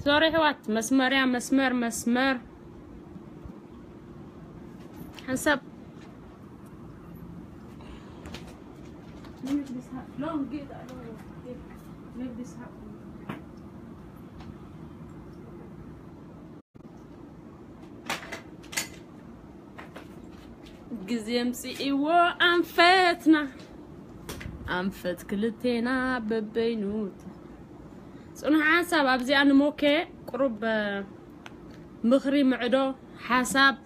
ሶሪ ኣሕዋት፣ መስመርያ፣ መስመር፣ መስመር። ሓንሳብ ግዜ ምጽኢዎ ኣንፈትና፣ ኣንፈት ክልቴና በበይኑ። ጽኑሕ ሓንሳብ ኣብዚኣ ንሞኬ ቁሩብ ምኽሪ፣ ምዕዶ፣ ሓሳብ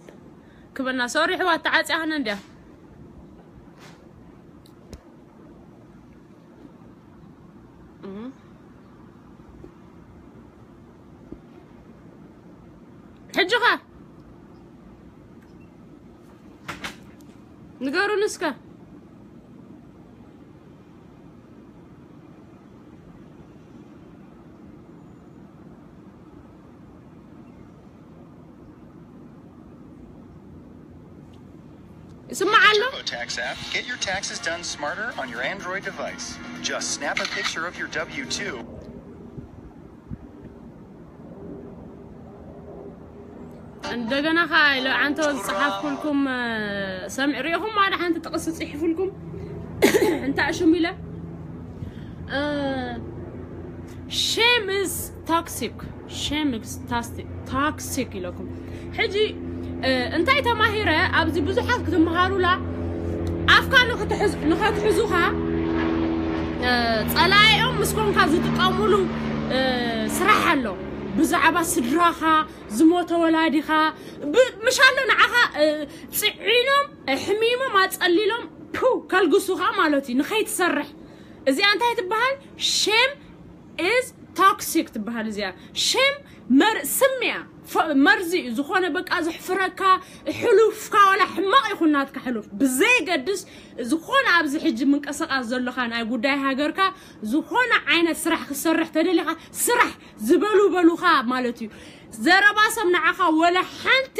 ክበና። ሶሪ ኣሕዋት፣ ተዓጽያ ኸነ እንድያ። ሕጂ ኸ ንገሩኒ እስከ። ይስማዕ ኣሎ? TurboTax app. Get your taxes done smarter on your Android device. Just snap a picture of your W two. እንደገና ኸዓ ኢለ ዓንቶ ዝጸሓፍኩልኩም፣ እ፣ ሰምዕ ሪኢኹም ማለት ሓንቲ ጥቕሲ ጽሒፉልኩም። እንታይ ሽሙ ኢለ? እ፣ shame is toxic. Shame is toxic, toxic ኢለኩም። ሕጂ፣ እ፣ እንታይ ተማሂረ? ኣብዚ ብዙሓት ክትመሃሩላ፣ ኣፍካ ንኽትሕዝ-፣ ንኸትሕዙኻ፣ እ፣ ጸላኢኦም ምስ ኮንካ ዝጥቀሙሉ፣ እ፣ ስራሕ ኣሎ። ብዛዕባ ስድራኻ፣ ዝሞተ ወላዲኻ፣ ብ-፣ ምሽ ኣሎ ንዓኻ፣ እ፣ ጽዒኖም፣ ኣሕሚሞም፣ ኣጸሊሎም፣ ፑ፣ ከልግሱኻ ማለት እዩ፣ ንኸይትሰርሕ። እዚኣ እንታይ ትበሃል? Shame is toxic ትበሃል እዚኣ። Shame መር-፣ ስም እያ። ፈ-፣ መርዚ እዩ። ዝኾነ በቃ ዘሕፍረካ፣ ሕሉፍካ፣ ዋላ ሕማቕ ይኹን ናትካ ሕሉፍ። ብዘይገድስ፣ ዝኾነ ኣብዚ ሕጂ ምንቅስቓስ ዘሎኻ ናይ ጉዳይ ሃገርካ፣ ዝኾነ ዓይነት ስራሕ ክሰርሕ ተደሊኻ፣ ስራሕ ዝበሉ በሉኻ ማለት እዩ። ዘረባ ሰብ ንዓኻ ወላ ሓንቲ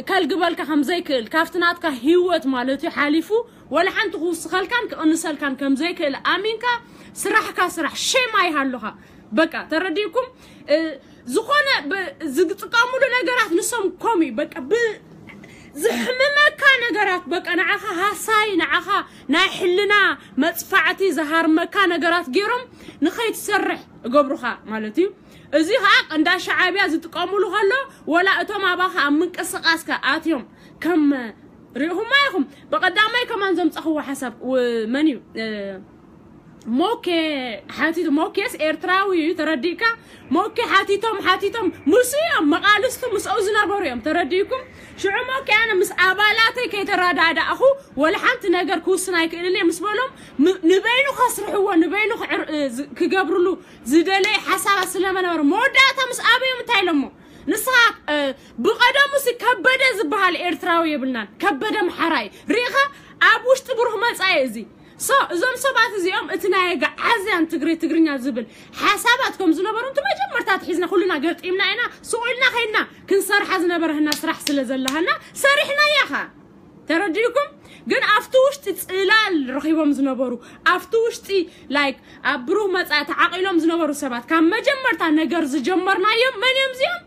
ከልግበልካ ከም ዘይክእል፣ ካብቲ ናትካ ህይወት ማለት እዩ ሓሊፉ፣ ወላ ሓንቲ ክውስኸልካን ክቕንሰልካን ከም ዘይክእል ኣሚንካ፣ ስራሕካ ስራሕ፣ ሼም ኣይሃሉኻ። በቃ፣ ተረዲእኩም? እ፣ ዝኾነ ብ-፣ ዝጥቀሙሉ ነገራት ንሶም ኮም እዩ። በቃ፣ ብ-፣ ዝሕምመካ ነገራት፣ በቃ፣ ንዓኻ ሃሳይ፣ ንዓኻ ናይ ሕልና መጽፋዕቲ ዝሃርመካ ነገራት ገይሮም ንኸይትሰርሕ እገብሩኻ ማለት እዩ። እዚ ኸኣ እንዳ ሸዓብያ ዝጥቀሙሉ ከሎ፣ ወላ እቶም ኣባኻ ኣብ ምንቅስቓስካ ኣትዮም ከም ሪኢኹማ ኢኹም። ብቐዳማይ ከማን ዘምጻኽዎ ሓሳብ ው-፣ መን እዩ? እ፣ ሞኬ ሓቲቱ፣ ሞኬስ ኤርትራዊ እዩ፣ ተረዲእካ? ሞኬ ሓቲቶም፣ ሓቲቶም፣ ምስ እዮም መቓልስቱ ምስኡ ዝነበሩ እዮም፣ ተረዲእኩም? ሽዑ ሞኬ ኣነ ምስ ኣባላተይ ከይተረዳዳእኹ ወላ ሓንቲ ነገር ክውስን ኣይክእልን እየ ምስ በሎም፣ ም-፣ ንበይኑ ከስርሕዎ፣ ንበይኑ ክዕር-፣ እ፣ ዝ-፣ ክገብርሉ ዝደለየ ሓሳባት ስለመነበሩ፣ መወዳእታ ምስ ኣበዮም እንታይ ኢሎሞ? ንስኻ፣ እ፣ ብቐደሙ ሲ ከበደ ዝበሃል ኤርትራዊ የብልናን። ከበደ ምሓራይ። ርኢኻ? ኣብ ውሽጢ ብሩህ መጻኢ እዚ። ሶ፣ እዞም ሰባት እዚኦም እቲ ናይ ኣግዓዝያን ትግሪ-፣ ትግርኛ ዝብል ሓሳባት ከም ዝነበሩ፣ እቲ መጀመርታ ኣትሒዝና ኩልና ገጢምና ኢና፣ ስቕ ኢልና ኸይድና ክንሰርሓ ዝነበረህና ስራሕ ስለ ዘለሃና፣ ሰሪሕናያ ኸኣ። ተረዲእኩም? ግን ኣብቲ ውሽጢ ጽላል ረኺቦም ዝነበሩ፣ ኣብቲ ውሽጢ፣ ላይክ፣ ኣብ ብሩህ መጻኢ ተዓቒሎም ዝነበሩ ሰባት፣ ካብ መጀመርታ ነገር ዝጀመርናዮም መን እዮም እዚኦም?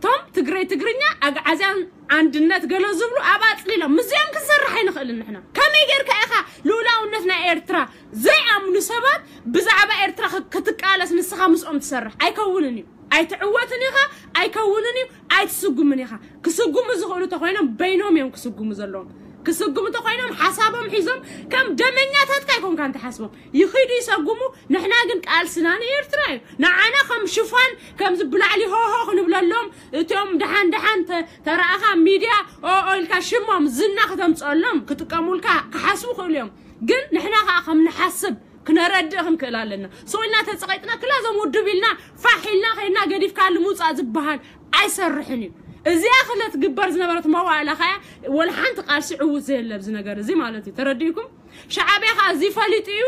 እቶም ትግረይ ትግርኛ፣ ኣግዓዝያን ኣንድነት ገለ ዝብሉ ኣብ ኣጽሊሎም። ምስዚኦም ክንሰርሕ ኣይንኽእልን ንሕና። ከመይ ጌርካ ኢኻ ልኡላውነት ናይ ኤርትራ ዘይኣምኑ ሰባት ብዛዕባ ኤርትራ ክ-፣ ክትቃለስ ንስኻ ምስኦም ትሰርሕ? ኣይከውንን እዩ። ኣይትዕወትን ኢኻ፣ ኣይከውንን እዩ፣ ኣይትስጉምን ኢኻ። ክስጉሙ ዝኽእሉ ተኾይኖም በይኖም እዮም ክስጉሙ ዘለዎም። ክስጉሙ ተኾይኖም ሓሳቦም ሒዞም ከም ደመኛታትካ ኣይኮንካን ትሓስቦም። ይኺዱ ይሰጉሙ፣ ንሕና ግን ቃልስና ንኤርትራ እዩ። ንዓና ከም ሽፋን፣ ከምዚ ብላዕሊ ሆሆ ክንብለሎም፣ እቲኦም ደሓን ደሓን ተ-፣ ተረኣኻ ሚድያ ኦ፣ ኦ ኢልካ ሽሞም ዝና ከተምጽኦሎም ክጥቀሙልካ ክሓስቡ ክእሉ እዮም። ግን ንሕና ኸኣ ከም ንሓስብ ክነረድእ ክንክእል ኣለና። ስቕ ኢልና ተጸቒጥና፣ ክላ እዞም ውድብ ኢልና፣ ፋሕ ኢልና፣ ከይድና ገዲፍካ ልሙጻእ ዝበሃል ኣይሰርሕን እዩ። እዚኣ ክለ ትግበር ዝነበረት መዋእላ ኸኣ ወላ ሓንቲ ቃልሲ ዕዉት ዘየለ ኣብዚ ነገር እዚ ማለት እዩ። ተረዲእኩም? ሸዓብያ ኸኣ እዚ ፈሊጡ እዩ፣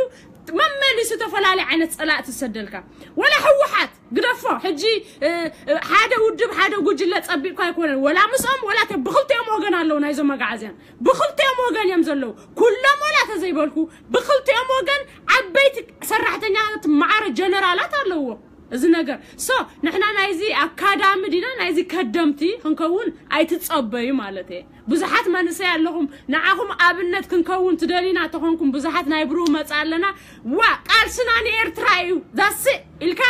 መመሊሱ ተፈላለየ ዓይነት ጸላእቲ ዝሰደልካ። ወላ ህወሓት ግደፎ። ሕጂ፣ እ፣ እ፣ ሓደ ውድብ፣ ሓደ ጉጅለ ጸቢቕካ ኣይኮነን። ወላ ምስኦም፣ ወላ ተ-፣ ብኽልቲኦም ወገን ኣለዉ ናይዞም ኣግዓዝያን። ብኽልቲኦም ወገን እዮም ዘለዉ። ኩሎም ወላ ተዘይበልኩ፣ ብኽልቲኦም ወገን ዓበይቲ ሰራሕተኛታት፣ ማዕረ ጀነራላት ኣለዉዎ። እዚ ነገር so ንሕና ናይዚ ኣካዳሚ ዲና ናይዚ ከደምቲ ክንከውን ኣይትጸበዩ ማለት እየ። ብዙሓት መንእሰይ ኣለኹም፣ ንዓኹም ኣብነት ክንከውን ትደሊና ተኾንኩም ብዙሓት ናይ ብሩህ መጻ ኣለና። ዋ ቃልስና ንኤርትራ እዩ ዳስ ኢልካ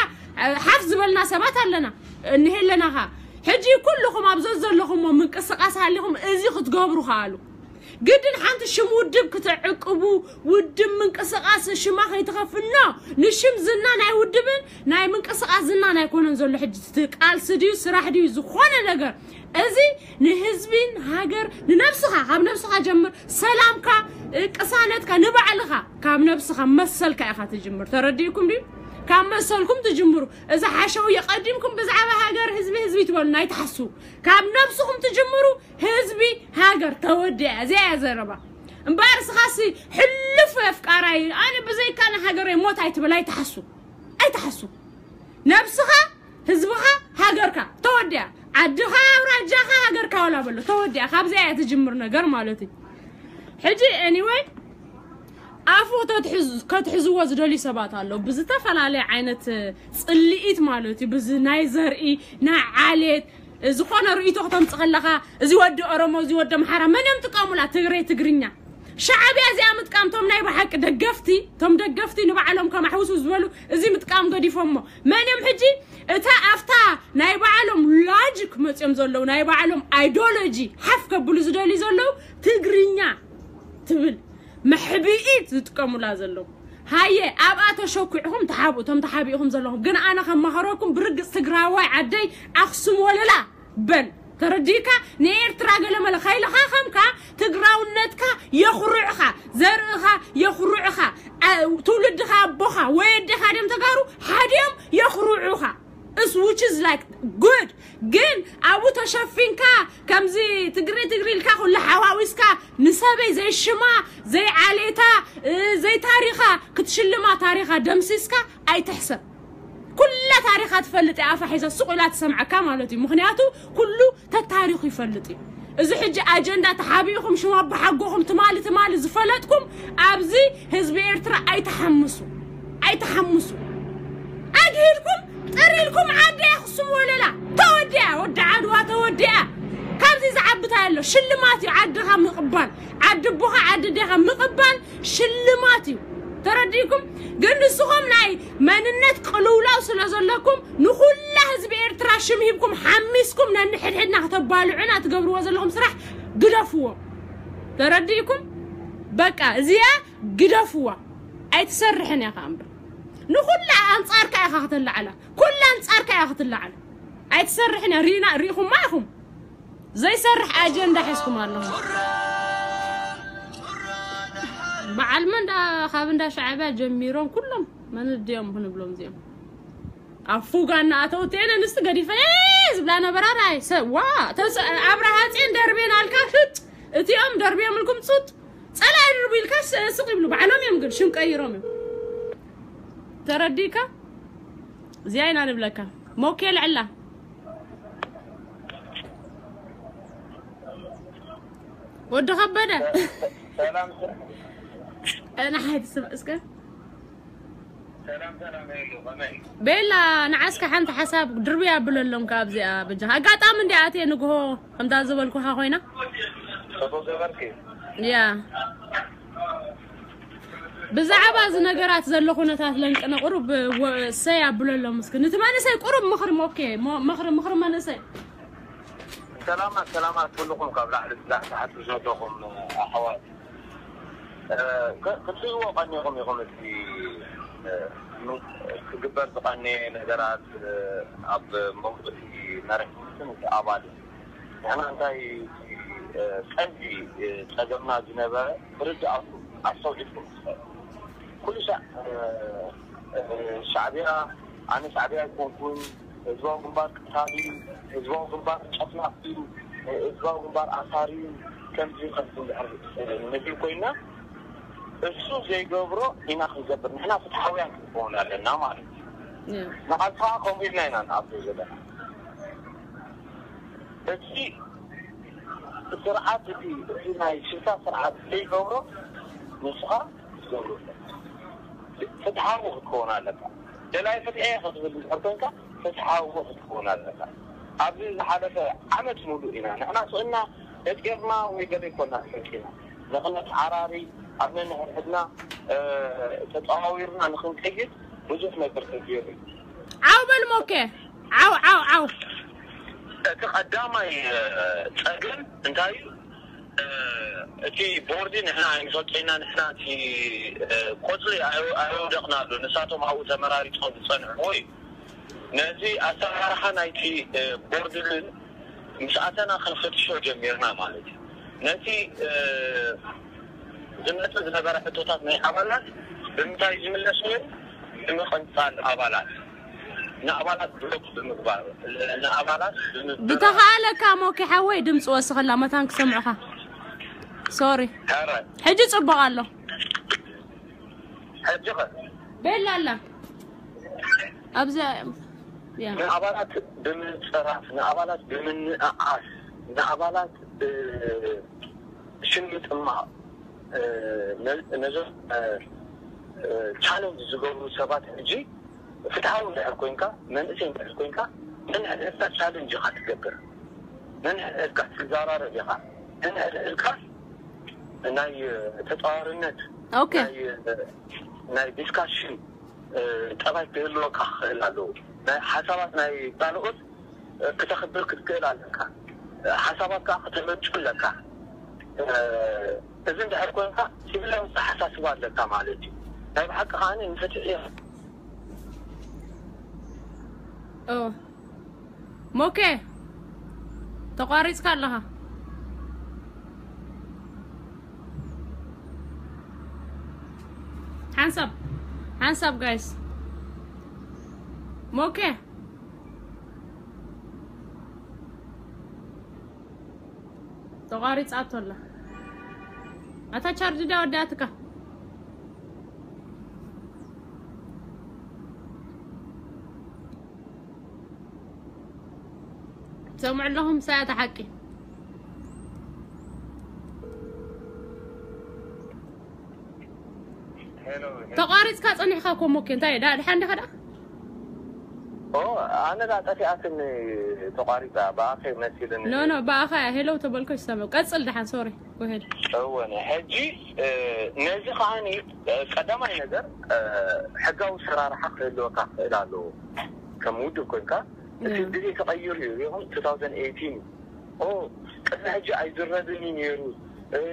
ሓፍ ዝበልና ሰባት ኣለና። እንሄ ኣለናኻ ሕጂ ኩልኹም ኣብ ዘለኹሞ ምንቅስቃስ ሃሊኹም እዚ ክትገብሩ ከኣሉ ግድን ሓንቲ ሽም ውድብ ክትዕቅቡ ውድብ ምንቅስቃስ ሽማ ከይትኸፍኖ ንሽም ዝና ናይ ውድብን ናይ ምንቅስቃስ ዝናን ኣይኮነን ዘሎ ሕጂ እቲ ቃልሲ ድዩ ስራሕ ድዩ ዝኾነ ነገር እዚ ንህዝቢን ሃገር ንነብስኻ ካብ ነብስኻ ጀምር ሰላምካ ቅሳነትካ ንባዕልኻ ካብ ነብስኻ መሰልካ ኢኻ ትጅምር ተረዲእኩም ድዩ ካብ መሰልኩም ትጅምሩ እዚ ሓሸው የቀዲምኩም ብዛዕባ ሃገር ህዝቢ ህዝቢ ትበሉ ናይ ትሓስቡ ካብ ነብስኹም ትጅምሩ ህዝቢ ሃገር ተወዲኣ እዚኣ እያ ዘረባ እምበኣር ስኻሲ ሕልፍ ኣፍቃራይ ኣነ ብዘይካ ንሃገረይ ሞት ኣይትበል ኣይትሓሱ ኣይትሓሱ ነብስኻ ህዝብኻ ሃገርካ ተወዲኣ ዓድኻ ኣውራጃኻ ሃገርካ ወላ በሎ ተወዲኣ ካብዚኣ እያ ትጅምር ነገር ማለት እዩ ሕጂ anyway ኣፉ ከተትሕዝዎ ዝደልዩ ሰባት ኣለዉ ብዝተፈላለየ ዓይነት ፅልኢት ማለት እዩ ብዚ ናይ ዘርኢ ናይ ዓሌት ዝኾነ ርእይቶ ክተምፅ ከለኻ እዚ ወዲ ኦሮሞ እዚ ወዲ ኣምሓራ መን እዮም ጥቀሙላ ትግሬ ትግርኛ ሻዕብያ እዚኣ ምጥቃም ቶም ናይ ብሓቂ ደገፍቲ ቶም ደገፍቲ ንባዕሎም ከማሕውሱ ዝበሉ እዚ ምጥቃም ገዲፎሞ መን እዮም ሕጂ እታ ኣብታ ናይ ባዕሎም ሎጂክ መፅኦም ዘለዉ ናይ ባዕሎም ኣይዶሎጂ ሓፍ ከብሉ ዝደልዩ ዘለዉ ትግርኛ ትብል መሕብኢት ዝጥቀሙላ ዘለዉ ሃየ ኣብኣ ተሸኩዕኹም ተሓብኡ እቶም ተሓቢእኹም ዘለኹም ግን ኣነ ከማኸረኩም ብርግፅ ትግራዋይ ዓደይ ኣክሱም ወለላ በል ተረዲካ ንኤርትራ ገለመለ ከይልኻኸምካ ትግራውነትካ የኹርዕኻ ዘርእኻ የኹርዕኻ ትውልድኻ ኣቦኻ ወይ ኣዴኻ ድም ተጋሩ ሓዲኦም የኹርዑኻ እስ which is like good ግን ኣብኡ ተሸፊንካ ከምዚ ትግሪ ትግሪ ኢልካ ኩሉ ሓዋዊስካ ንሰበይ ዘይሽማ ዘይዓሌታ ዘይታሪኻ ክትሽልማ ታሪኻ ደምሲስካ ኣይትሕሰብ ኩላ ታሪኻ ትፈልጥ ኣፋ ሒዛ ሱቕ ኢላ ትሰምዓካ ማለት እዩ ምክንያቱ ኩሉ ተታሪኹ ይፈልጥ እዩ እዚ ሕጂ ኣጀንዳ ተሓቢእኹም ሽም ኣባሓጎኹም ትማሊ ትማሊ ዝፈለጥኩም ኣብዚ ህዝቢ ኤርትራ ኣይተሓምሱ ኣይተሓምሱ ኣግሂድኩም ጥሪልኩም ዓዲ ኣኽሱም ወለላ ተወዲኣ ወዲ ዓድዋ ተወዲኣ ካብዚ ዝዓብታ ኣሎ ሽልማት እዩ ዓድኻ ምቕባል ዓዲ ኣቦኻ ዓዲ ኣዴኻ ምቕባል ሽልማት እዩ ተረዲእኩም ግን ንስኹም ናይ መንነት ቅልውላው ስለ ዘለኩም ንኹላ ህዝቢ ኤርትራ ሽም ሂብኩም ሓሚስኩም ነንሕድሕድና ከተባልዑና ትገብርዎ ዘለኹም ስራሕ ግደፍዎ ተረዲእኩም በቃ እዚኣ ግደፍዋ ኣይትሰርሕን እያ ከኣ እምበር ንኹላ ኣንጻርካ ኢኻ ከተላዓላ ኩላ ኣንጻርካ ኢኻ ክትላዓል ኣይትሰርሕን እያ ሪና ሪኹማ ኢኹም ዘይሰርሕ ኣጀንዳ ሒዝኩም ኣለኹም በዓል መን ዳ ካብ እንዳ ሻዕብያ ጀሚሮም ኩሎም መን ድዮም ክንብሎም እዚኦም ኣብ ፉጋ እናኣተው እተን ኣንስቲ ገዲፈን ዝብላ ነበራ ራይ ዋ ኣብርሃ ፅን ደርቤን ኣልካ ሽጥ እቲኦም ደርብዮምልኩም ፁጥ ፀላኢ ድርቡ ኢልካ ስቕ ይብሉ ባዕሎም እዮም ግን ሽም ቀይሮም እዮም ተረዲእካ እዚኣ ኢና ንብለካ ሞኬ ልዕላ ወዲ ከበደ ንሓይ ትስምዕ እስከ ቤላ ንዓስካ ሓንቲ ሓሳብ ድርብያ ኣብለሎም ካብዚኣ በጃ ኣጋጣሚ እንዲ ኣትየ ንግሆ ከምታ ዝበልኩኻ ኮይና ያ ብዛዕባ እዚ ነገራት ዘሎ ኩነታት ለንቅነ ቁሩብ ሰይ ኣብለሎም እስኪ ንቲ መንእሰይ ቁሩብ ምኽሪ ሞኬ ምኽሪ ምኽሪ መንእሰይ ሰላማት ሰላማት ኩልኹም ካብ ላዕሊ ስላሕ ትሓቱ ዘለኹም ኣሕዋት ክትሪእዎ ቀኒኹም ኢኹም እቲ ክግበር ዝቐነየ ነገራት ኣብ መንጎ እቲ መራሒትን እቲ ኣባልን ንሕና እንታይ ቀንዲ ፀገምና ዝነበረ ምርድኣቱ ኣስተውዒልኩም ትኽእል ኩሉ ሻዕ ሻዕቢያ ኣነ ሻዕቢያ ኣይኮንኩን ህዝባዊ ግንባር ቅታል እዩ ህዝባዊ ግንባር ጨፍላፍ እዩ ህዝባዊ ግንባር ኣሳር እዩ ከምዚ ከምዚ እንድሕር ንብል ኮይና እሱ ዘይገብሮ ኢና ክንገብር ንሕና ፍትሓውያን ክንከውን ኣለና ማለት እዩ ንዓልቲ ከዓ ከምኡ ኢልና ኢና ንኣብ ዘለና እቲ ስርዓት እቲ እቲ ናይ ሽታ ስርዓት ዘይገብሮ ንስኻ ክትገብሮ ፍትሓዊ ክትከውን ኣለካ ደላይ ፍትሒ እየ ክትብል እንድሕር ኮንካ፣ ፍትሓዊ ክትከውን ኣለካ። ኣብዚ ዝሓለፈ ዓመት ሙሉእ ኢና ንሕና ስእና ነጢርና ወይ ገለ ይኮና ሰኪና ንክነተዓራሪ ኣብ ነንሕድሕድና ተጠዋዊርና ንክንቀይድ ብዙሕ ነገር ተገይሩ እዩ። ዓው በል ሞኬ። ዓው ዓው ዓው። እቲ ቀዳማይ ጸገም እንታይ እዩ? እቲ ቦርዲ ንሕና ኣይንፈልጦ ኢና። ንሕና እቲ ቆጽሊ ኣይወደቕናሉ፣ ንሳቶም ኣብኡ ተመራሪጾም ዝጸንሕዎ እዩ። ነዚ ኣሰራርሓ ናይቲ ቦርዲ ግን ምስ ኣተና ክንፈትሾ ጀሚርና ማለት እዩ። ነቲ ዝመጽእ ዝነበረ ሕቶታት ናይ ኣባላት ብምንታይ ዝምለስ ነይሩ? ብምቕንጻል ኣባላት፣ ንኣባላት ብሎክ ብምግባር፣ ንኣባላት ብተኻእለካ ሞኪ ሓወይ ድምፂ ወስኸላ መታን ክሰምዑኻ። ሶሪ። ሕጂ ፅቡቕ ኣሎ። ሕጂ ኸ ቤላ ኣላ ኣብዚ። ንኣባላት ብምፅራፍ፣ ንኣባላት ብምንእኣስ፣ ንኣባላት ሽም ምጥማቕ፣ ነዞም ቻለንጅ ዝገብሩ ሰባት ሕጂ ፍትሓዊ እንድሕር ኮንካ፣ መንእሰይ እንድሕር ኮንካ፣ ነንሕድሕድካ ቻለንጅ ኢኻ ትገብር። ነንሕድሕድካ ትዘራረብ ኢኻ። ነንሕድሕድካ ናይ ተፃዋርነት ኦኬ። ናይ ዲስካሽን ጠባይ ክህልወካ ክኽእል ኣለዎ። ናይ ሓሳባት ናይ ካልኦት ክተኽብር ክትክእል ኣለካ። ሓሳባት ከዓ ክተመንጩ ኣለካ። እዚ እንድሕር ኮንካ ሲቪላዊ ኣተሓሳስባ ኣለካ ማለት እዩ። ናይ ብሓቂ ከዓ ንፍትሒ ሞኬ ተቋሪፅካ ኣለኻ። ሓንሳብ ሓንሳብ ጋይስ ሞኬ ተቋሪፃቶ ኣላ። ኣታ ቻርጅ ዳ ወዳትካ ሰምዑ ኣለኹም ሳያታ ሓቂ ተቋሪፅካ ፀኒሕካ ኮሞ ኬ እንታይ ዳ ድሓን ዲኻ ዳ ኣነ ዳ ጠፊኣትኒ ተቋሪፃ ብኣኸ መሲልኒ ኖ ኖ ብኣኻ ሄለው ተበልኮ ይሰምዑ ቀፅል ድሓን ሶሪ ጎሄድ እወ ሕጂ ነዚ ከዓኒ ቀዳማይ ነገር ሕጋዊ ሰራርሓ ክህልወካ ክኽእል ኣለዎ ከም ውድብ ኮንካ እቲ ግዜ ተቐይሩ እዩ ይኹን ኦ ቅድሚ ሕጂ ኣይዝረብን እዩ ነይሩ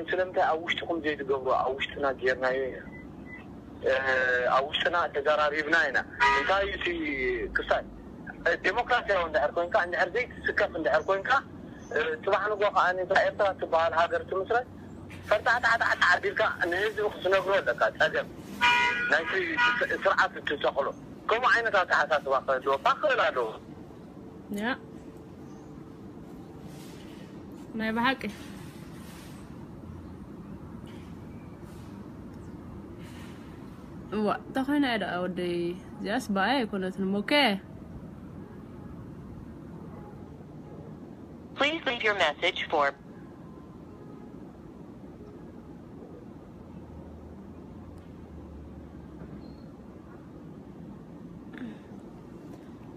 ስለምንታይ ኣብ ውሽጥኹም ዘይትገብሩ ኣብ ውሽጥና ጌርናዮ ኢና ኣብ ውሽጥና ተዘራሪብና ኢና እንታይ እዩ እቲ ክሳይ ዴሞክራሲያዊ እንድሕር ኮንካ እንድሕር ዘይትስከፍ እንድሕር ኮንካ ፅባሕ ንጎ ከዓ እታ ኤርትራ ትበሃል ሃገር ትምስረት ፈርታዕታዕታዕታ ኣቢልካ ንህዝቢ ክትነግሮ ኣለካ ፀገም ናይቲ ስርዓት እትተኽሎ ከምኡ ዓይነት ኣተሓሳስባ ክህልወካ ክኽእል ኣለዎ ያ ናይ ብሓቂ እዋ እንታይ ኮይና እያ ደኣ ወደይ እዚኣስ ብኣይ ኣይኮነትን ሞኬ Please leave your message for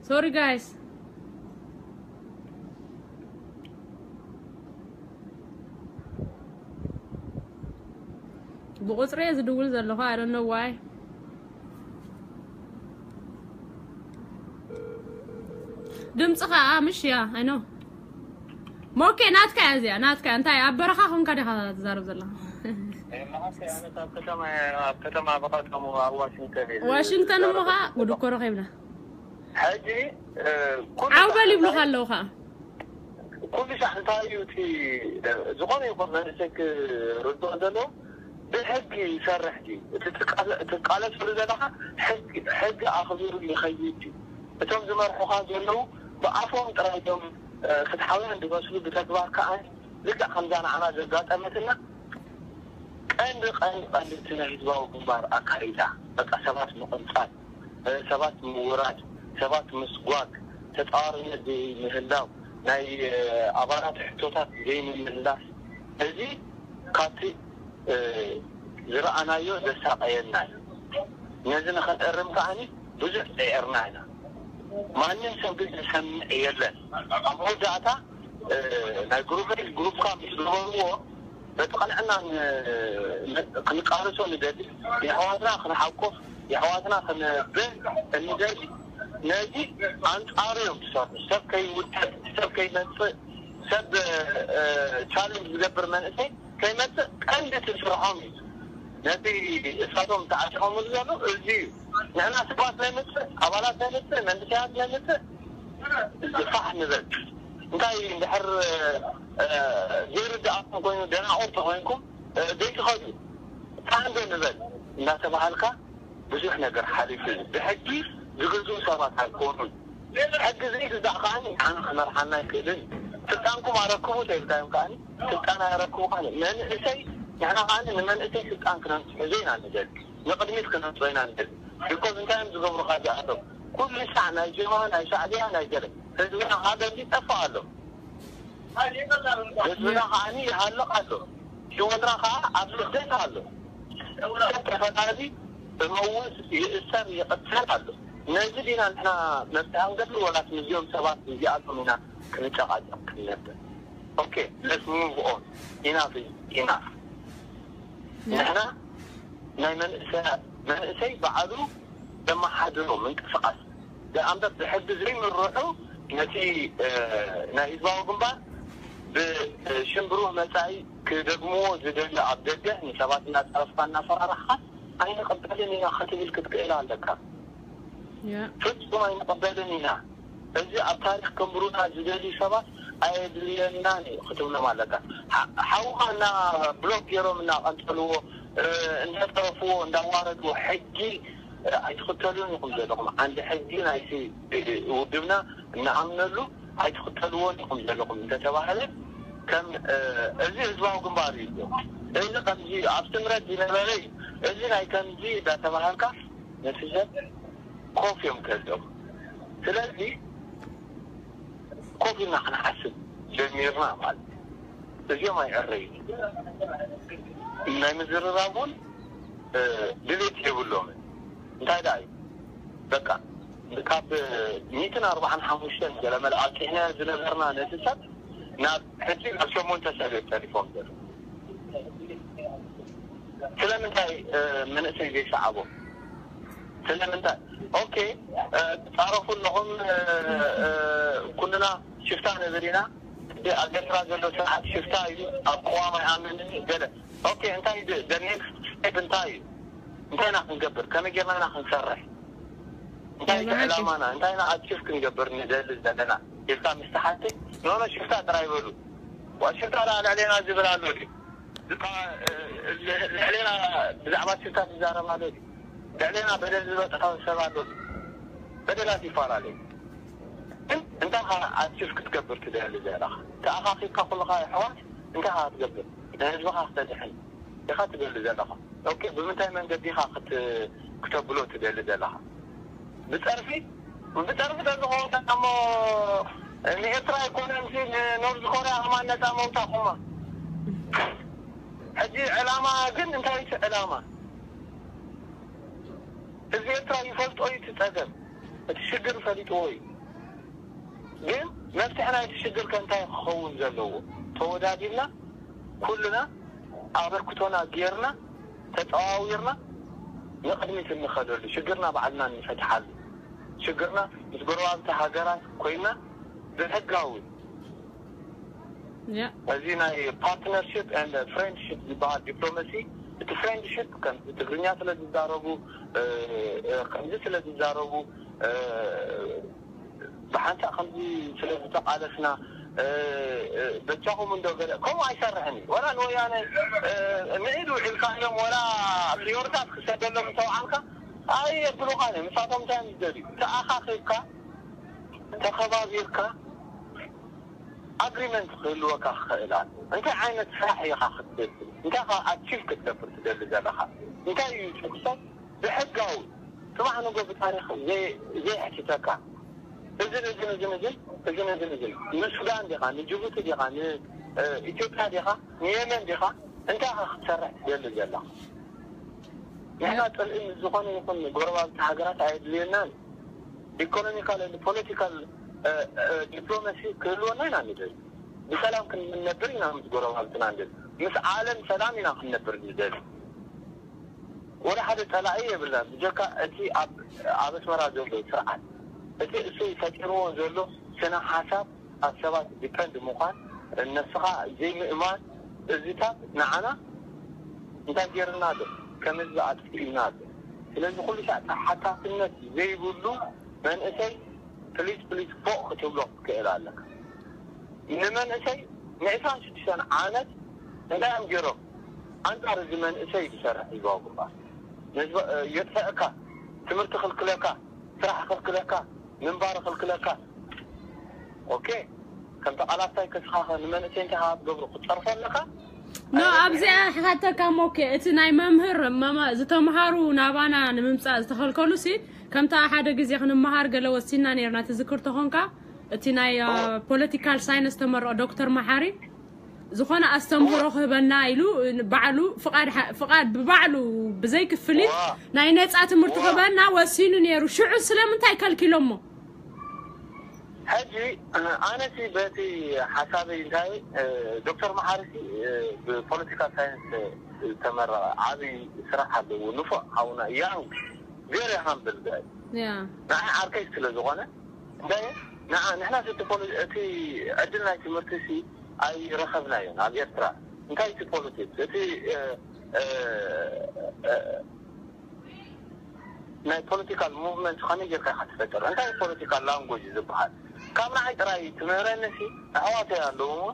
Sorry guys ብቁፅሪ እየ ዝድውል ዘለኹ I don't know why ድምፂ ከዓ ምሽ እያ I know ሞኬ ናትካ እያ እዚኣ ናትካ እንታይ ኣብ በረኻ ኮንካ ዲኻ ትዛረብ ዘለኻ ኣብ ከተማ ኣብ ከተማ ብቐደሙ ኣብ ዋሽንግተን እየ ዋሽንግተን እሞ ከዓ ጉድ እኮ ረኺብና ሕጂ ዓው በል ይብሉኻ ኣለዉ ከዓ ኩሉ ሳዕ እንታይ እዩ እቲ ዝኾነ ይኹን መንእሰይ ክርድኦ ዘለዎ ብሕጊ ይሰርሕ ድዩ እቲ ትቃለስሉ ዘለኻ ሕጊ ኣኽቢሩ ይኸይድ ድዩ እቶም ዝመርሑኻ ዘለዉ ብኣፎም ጥራይ ቶም ፍትሓውያን ዝመስሉ ብተግባር ከዓ ልክዕ ከምዛ ንዓና ዘጋጠመትና ቀንዲ ቀንዲ ቀንዲ እቲ ናይ ህዝባዊ ግንባር ኣካይዳ በቃ ሰባት ምቕንጻል ሰባት ምውራድ ሰባት ምስጓግ ተጻዋርነት ዘይምህላው ናይ ኣባላት ሕቶታት ዘይምምላስ እዚ ካብቲ ዝረኣናዮ ዘሳቀየና እዩ ነዚ ንኸንእርም ከዓኒ ብዙሕ ጸዒርና ኢና። ማንም ሰብ ግን ዝሰምዕ የለን። ኣብ መወዳእታ ናይ ግሩበይ ግሩፕካ ምስ ገበርዎ በቲ ቅንዕና ክንቃለሶ ንደሊ፣ የሕዋትና ክንሓቁፍ፣ የሕዋትና ክንብል እንደሊ። ነዚ ኣንጻሩ እዮም ዝሰርሑ። ሰብ ከይውደብ፣ ሰብ ከይመጽእ፣ ሰብ ቻለንጅ ዝገብር መንእሰይ ከይመጽእ ቀንዲ እቲ ስርሖም እዩ። ነቲ እሳቶም ተዓጢቖምሉ ዘሎ እዚ እዩ። ንሕና ሰባት ናይ ምጽእ፣ ኣባላት ናይ ምጽእ፣ መንእሰያት ናይ ምጽእ ዝፋሕ ንበል። እንታይ እንድሕር ዘይርድኣኩም ኮይኑ ደናቑር ተኾይንኩም ዘይትኸዱ ታንዶ ንበል እናተባሃልካ ብዙሕ ነገር ሓሊፉ እዩ። ብሕጊ ዝግዝኡ ሰባት ኣይኮኑን። ሕጊ ዘይግዛእ ከዓኒ ንዓና ክመርሓና ኣይክእልን። ስልጣንኩም ኣረክቡ ተይልካዮም ከዓኒ ስልጣን ኣየረክቡ ከዓኒ መንእሰይ ንሕና ከዓኒ ንመንእሰይ ስልጣን ክነምፅሑ ዘይና ንደል ንቅድሚት ክነምፅኦ ኢና ንደል። ቢኮዝ እንታይ እዮም ዝገብሩ ካብዚኣቶም ኩሉ ሳዕ ናይ ጀብሃ ናይ ሻዕቢያ ናይ ገለ ህዝብና ሃገር ይጠፍእ ኣሎ። ህዝብና ከዓኒ ይሃልቕ ኣሎ። ሽወድራ ከዓ ኣብ ስደት ኣሎ። ሰብ ተፈታዚ ብመውት ይእሰር ይቕተል ኣሎ። ነዚ ዲና ንሕና መፍትሒ ንገብር ወላስ ምስዚኦም ሰባት እዚኣቶም ኢና ክንጨቃጨቅ ክንነብር? ኦኬ let's move on. ኢናፍ ኢናፍ። ንሕና ናይ መንእሰይ መንእሰይ ባዕሉ ዘመሓድሮ ምንቅስቃስ ደኣምበር ብሕጊ ዘይምርሑ ነቲ ናይ ህዝባዊ ግንባር ብሽም ብሩህ መጻኢ ክደግምዎ ዝደሊ ኣብ ደገ ንሰባት እናጸረፍካ እናፈራራሕካ ኣይንቕበልን ኢና ክትብል ክትክእል ኣለካ። ፍጹም ኣይንቕበልን ኢና። እዚ ኣብ ታሪኽ ከንብሩና ዝደልዩ ሰባት ኣየድልየናን እዩ ክትብሎም ኣለካ። ሓውኻ እና ብሎክ ገይሮም እናቐንጠልዎ እንዳጠረፍዎ እንዳዋረድዎ ሕጊ ኣይትኽተሉን ኢኹም ዘለኹም። ዓንዲ ሕጊ ናይቲ ውድብና እናኣምነሉ ኣይትኽተልዎን ኢኹም ዘለኹም እንተተባህለ ከም እዚ ህዝባዊ ግንባር እዩ። እዚ ከምዚ ኣብ ስምረት ዝነበረ እዩ። እዚ ናይ ከምዚ እንዳተባሃልካ ነቲ ሰብ ኮፍ እዮም ከልኦም። ስለዚ ኮፍ ኢልና ክንሓስብ ጀሚርና ማለት እዩ። እዚኦም ኣይዕረዩ ናይ ምዝርራብ እውን ድሌት የብሎምን። እንታይ ደኣ እዩ በቃ ካብ ሚእትን ኣርባዓን ሓሙሽተን ገለ መልኣኪሕና ዝነበርና ነቲ ሰብ ናብ ሕጂ ናብ ሸሞንተ ሰብ እዮም ተሪፎም ዘሎ። ስለምንታይ መንእሰይ ዘይሰዓቦ? ስለምንታይ? ኦኬ ጻረፉ ኣለኹም፣ ኩልና ሽፍታ ነበር ኢና። ኣብ ኤርትራ ዘሎ ስርዓት ሽፍታ እዩ፣ ኣብ ቅዋም ኣይኣምንን እዩ ገለ። ኦኬ እንታይ the next step እንታይ እዩ? እንታይ ኢና ክንገብር? ከመይ ጌርና ኢና ክንሰርሕ? እንታይ እዩ ዕላማና? እንታይ ኢና ኣቺቭ ክንገብር ንደሊ ዘለና ኢልካ ምስ ተሓትት ኖኖ ሽፍታ ጥራይ በሉ። ዋ ሽፍታ ደኣ ልዕሌና ዝብል ኣሎ ድዩ? ልዕሌና ብዛዕባ ሽፍታ ዝዛረብ ኣሎ ድዩ? ልዕሌና በደል ዝበፅሖ ሰብ ኣሎ ድዩ? በደላት ይፈላለዩ። ግን እንታይ ኻ ኣቺቭ ክትገብር ትደሊ ዘለኻ? ተኣኻኺብካ ኩልኻ ኣሕዋት እንታይ ኻ ክትገብር? ንህዝብኻ ክተድሕን ኢኻ ትደሊ ዘለኻ። ኦኬ ብምንታይ መንገዲ ኢኻ ክት ክተብሎ ትደሊ ዘለኻ? ብፀርፊ ብፀርፊ ተዝኸውን እሞ ንኤርትራ ኣይኮነን ንኖርዝ ኮርያ ከማን ነፃ መውፃኹማ። ሕጂ ዕላማ ግን እንታይ እቲ ዕላማ? ህዝቢ ኤርትራ ይፈልጦ እዩ እቲ ፀገም፣ እቲ ሽግር ፈሊጥዎ እዩ። ግን መፍትሒ ናይቲ ሽግር ከ እንታይ ክኸውን ዘለዎ? ተወዳዲብና ኩልና ኣበርክቶና ጌርና ተፀዋዊርና ንቕድሚት እንኸደሉ ሽግርና ባዕልና እንፈትሓሉ ሽግርና ምስ ጎረባብቲ ሃገራት ኮይና ብሕጋዊ እዚ ናይ partnership and friendship ዝበሃል ዲፕሎማሲ እቲ friendship ከምዚ ትግርኛ ስለ ዝዛረቡ ከምዚ ስለ ዝዛረቡ ብሓንሳእ ከምዚ ስለ ዝተቓለስና በጃኹም እንዶ ገለ ከምኡ ኣይሰርሕን እዩ። ወላ ንወያነ ምዒድ ውዒልካ እዮም ወላ ሪዮርታት ክሰደሎም እንተውዓልካ ኣይ የብሉኻን እዮም። ንሳቶም እንታይ እዮም ዝደልዩ? ተኣኻኺብካ ተኸባቢርካ ኣግሪመንት ክህልወካ ክኽእል ኣሎ። እንታይ ዓይነት ስራሕ ኢኻ ክትብል እንታይ ኻ ኣቺቭ ክትገብር ትደሊ ዘለኻ? እንታይ እዩ ትኩሰት ብሕጋዊ ጽባሕ ንጎ ብታሪኽ ዘይሕትተካ እዝን እዝን እዝን እዝን እዝን እዝን እዝን ንሱዳን ዲኻ ንጅቡቲ ዲኻ ንኢትዮጵያ ዲኻ ንየመን ዲኻ እንታይ ኢኻ ክትሰርሕ ትደሊ ዘለኻ? ንሕና ፅልኢ ምስ ዝኾነ ይኹን ጎረባብቲ ሃገራት ኣየድልየናን። ኢኮኖሚካል ፖለቲካል ዲፕሎማሲ ክህልወና ኢና ንደሊ። ብሰላም ክንነብር ኢና ምስ ጎረባብትና ንደሊ። ምስ ዓለም ሰላም ኢና ክንነብር ንደሊ። ወደ ሓደ ፀላኢ የብልናን ብጀካ እቲ ኣብ ኣስመራ ዘሎ ስርዓት። እቲ እሱ ፈጢርዎ ዘሎ ስነ ሓሳብ ኣብ ሰባት ዲፐንድ ምዃን፣ ነስኻ ዘይምእማን፣ እዚታት ንዓና እንታይ ገይርና ኣሎ? ከም ህዝቢ ኣጥፊእና ኣሎ። ስለዚ ኩሉ ሳዕ ተሓታትነት ዘይብሉ መንእሰይ ፕሊስ ፕሊስ ፎቕ ክትብሎ ክትክእል ኣለካ። ንመንእሰይ ንዕስራን ሽዱሽተን ዓመት እንታይ እዮም ገይሮም? ኣንጻር እዚ መንእሰይ ዝሰርሕ ህዝባዊ ግንባር የጥፈአካ፣ ትምህርቲ ክልክለካ፣ ስራሕ ክልክለካ፣ ምንባር ክልክለካ። ኦኬ፣ ከም ተቓላሳይ ከስኻኸ ንመንእሰይ እንታይ ክትገብሩ ክትጸርፎ ኣለካ? ኖ ኣብዚኣ ክሓተካ ሞኬ እቲ ናይ መምህር ዝተምሃሩ ናባና ንምምፃእ ዝተኸልከሉ ሲ ከምታ ሓደ ግዜ ክንመሃር ገለ ወሲና ነርና ትዝክር ተኾንካ እቲ ናይ ፖለቲካል ሳይንስ ተመርዖ ዶክተር መሓሪ ዝኾነ ኣስተምህሮ ክህበና ኢሉ ባዕሉ ፍቃድ ብባዕሉ ብዘይ ክፍሊት ናይ ነፃ ትምህርቲ ክህበና ወሲኑ ነይሩ። ሽዑ ስለምንታይ ከልኪሎሞ? ሕጂ ኣነሲ በቲ ሓሳበይ እንታይ ዶክተር መሓርሲ ብፖለቲካል ሳይንስ ዝተመረቐ ዓብዪ ስራሕ ኣለዎ። ንፉዕ ሓውና ያንግ ቬሪ ሃምብል ጋይ ንዓይ ዓርከይ ስለ ዝኾነ እንታይ ንዓ ንሕና እቲ ዕድል ናይ ትምህርቲ ሲ ኣይረኸብናዮን ኣብ ኤርትራ። እንታይ እቲ ፖለቲክስ እቲ ናይ ፖለቲካል ሙቭመንት ከመይ ጌርካ ኢኻ ትፈጥር? እንታይ ፖለቲካል ላንጎጅ ዝበሃል? ካብ ንዓይ ጥራይ ትምህረኒ ሲ ኣሕዋተይ ኣለዉ እሞ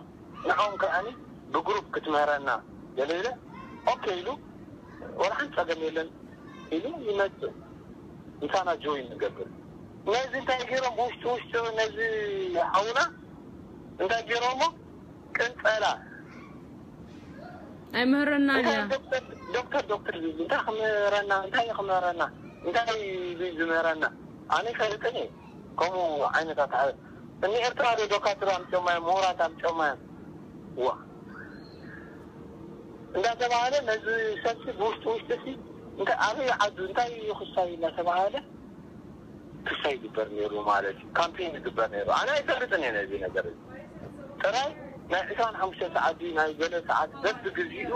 ንዕኦም ከኣኒ ብግሩፕ ክትምህረና ገለ ኢለ ኦኬ ኢሉ ወላ ሓንቲ ጸገም የለን ኢሉ ይመጽእ ምሳና ጆይን ንገብር። ነዚ እንታይ ገይሮም ብውሽጢ ውሽጢ ነዚ ሓውና እንታይ ገይሮሞ ቅንጸላ ኣይምህረናን እያ። ዶክተር ዶክተር ዝብል እንታይ ክምህረና እንታይ ክምህረና እንታይ ዝምህረና ኣነ ይፈልጥን እየ። ከምኡ ዓይነታት እኒ ኤርትራ ዶ ዶካትር ኣምፅኦማ እዮም ምሁራት ኣምፅኦማ እዮም ዋ እንዳተባሃለ ነዚ ሰብሲ ብውሽጢ ውሽጢ ሲ እንታይ ኣበይ ዓዱ እንታይ እዩ ክሳይ እናተባሃለ ክሳይ ይግበር ነይሩ ማለት እዩ። ካምፔን ይግበር ነይሩ። ኣነ ኣይፈልጥን እየ ነዚ ነገር እዚ ጥራይ ናይ ዕስራን ሓሙሽተ ሰዓት ድዩ ናይ ገለ ሰዓት በቢ ግዚኡ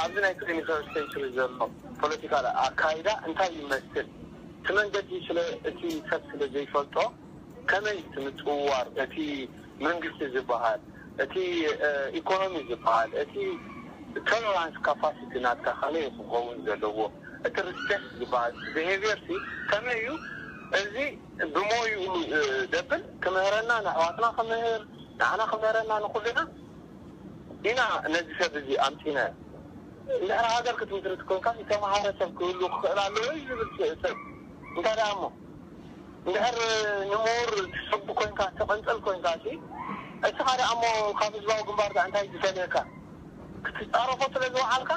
ኣብዚ ናይ ትሪኒፈር ሴንቸሪ ዘሎ ፖለቲካል ኣካይዳ እንታይ ይመስል እቲ መንገዲ ስለ እቲ ሰብ ስለ ዘይፈልጦ ከመይ እቲ ምጽውዋር እቲ መንግስቲ ዝበሃል እቲ ኢኮኖሚ ዝበሃል እቲ ቶለራንስ ካፓሲቲ ናትካ ከመይ ክኸውን ዘለዎ እቲ ሪስፔክት ዝበሃል እቲ ቢሄቪየር ሲ ከመይ እዩ እዚ ብሞይኡ ደብል ክምህረና ንኣሕዋትና ክምህር ንዓና ክምህረና ንኩልና ኢና ነዚ ሰብ እዚ ኣምፂና እንድሕር ሃገር ክትምስርት ኮንካ ዝተምሃረ ሰብ ክህሉ ክኽእል ኣለዎ እዩ ዝብል ሰብ እንታይ ደኣ እሞ እንድሕር ንምሁር ትሰቡ ኮንካ ተቐንፀል ኮንካ ሲ እስኻ ደኣ እሞ ካብ ህዝባዊ ግንባር ደኣ እንታይ ዝፈልየካ ክትፃረፎ ስለ ዝወዓልካ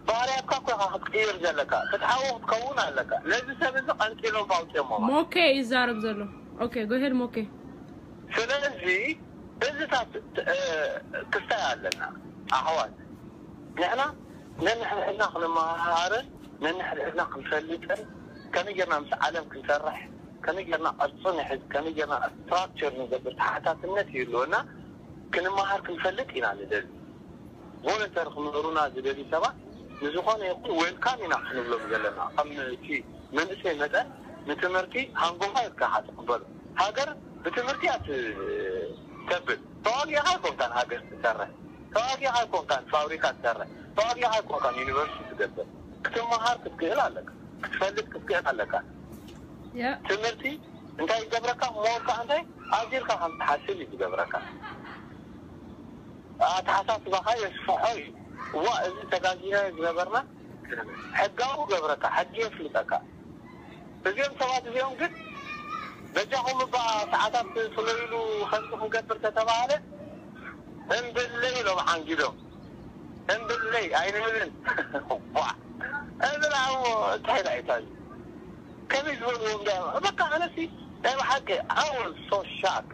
ባህርያትካ እኮ ኢኻ ክትቅይር ዘለካ ፍትሓዊ ክትከውን ኣለካ ነዚ ሰብ እዚ ቀንጢሎም ኣውፅኦሞ ሞኬ ይዛረብ ዘሎ ኦኬ ጎሄድ ሞኬ ስለዚ እዚታት ክስታይ ኣለና ኣሕዋት ንሕና ነንሕድሕድና ክንመሃሃርን ነንሕድሕድና ክንፈልጥን ከመይ ጌርና ምስ ዓለም ክንሰርሕ ከመይ ጌርና ቅርፂ ንሕዝ ከመይ ጌርና ስትራክቸር ንገብር ተሓታትነት ይህልወና ክንመሃር ክንፈልጥ ኢና ንደሊ ቮለንተር ክምህሩና ዝደልዩ ሰባት ንዝኾነ ይኹን ዌልካም ኢና ክንብሎም ዘለና ከም እቲ መንእሰይ መጠን ንትምህርቲ ሃንጎፋ ኢልካ ኢኻ ትቕበሎ ሃገር ብትምህርቲ እያ ተብል ተዋጊእኻ ኣይኮንካን ሃገር ትሰርሕ ተዋጊእኻ ኣይኮንካን ፋብሪካ ትሰርሕ ተዋጊእኻ ኣይኮንካን ዩኒቨርሲቲ ትገብር ክትመሃር ክትክእል ኣለካ ክትፈልጥ ክትክእል ኣለካ ትምህርቲ እንታይ ይገብረካ ሞር ከዓ እንታይ ኣዚርካ ከም ትሓስብ እዩ ዝገብረካ ኣተሓሳስባኻ የስፍሖ እዩ እዋ እዚ ተጋጊና ዝነበርና ሕጋዊ ገብረካ ሕጊ የፍልጠካ እዚኦም ሰባት እዚኦም ግን በጃኹም እባ ሰዓታት ፍለይሉ ከምዚ ክንገብር ተተባሃለ እምብለይ ኢሎም ዓንጊዶም እምብለይ ኣይንህብን ዋ እብል ኣሞ እንታይ ዳይታ እዩ ከመይ ዝበልዎም ዳ በቃ ኣነሲ ናይ ብሓቂ ኣወል ሶ ሻክ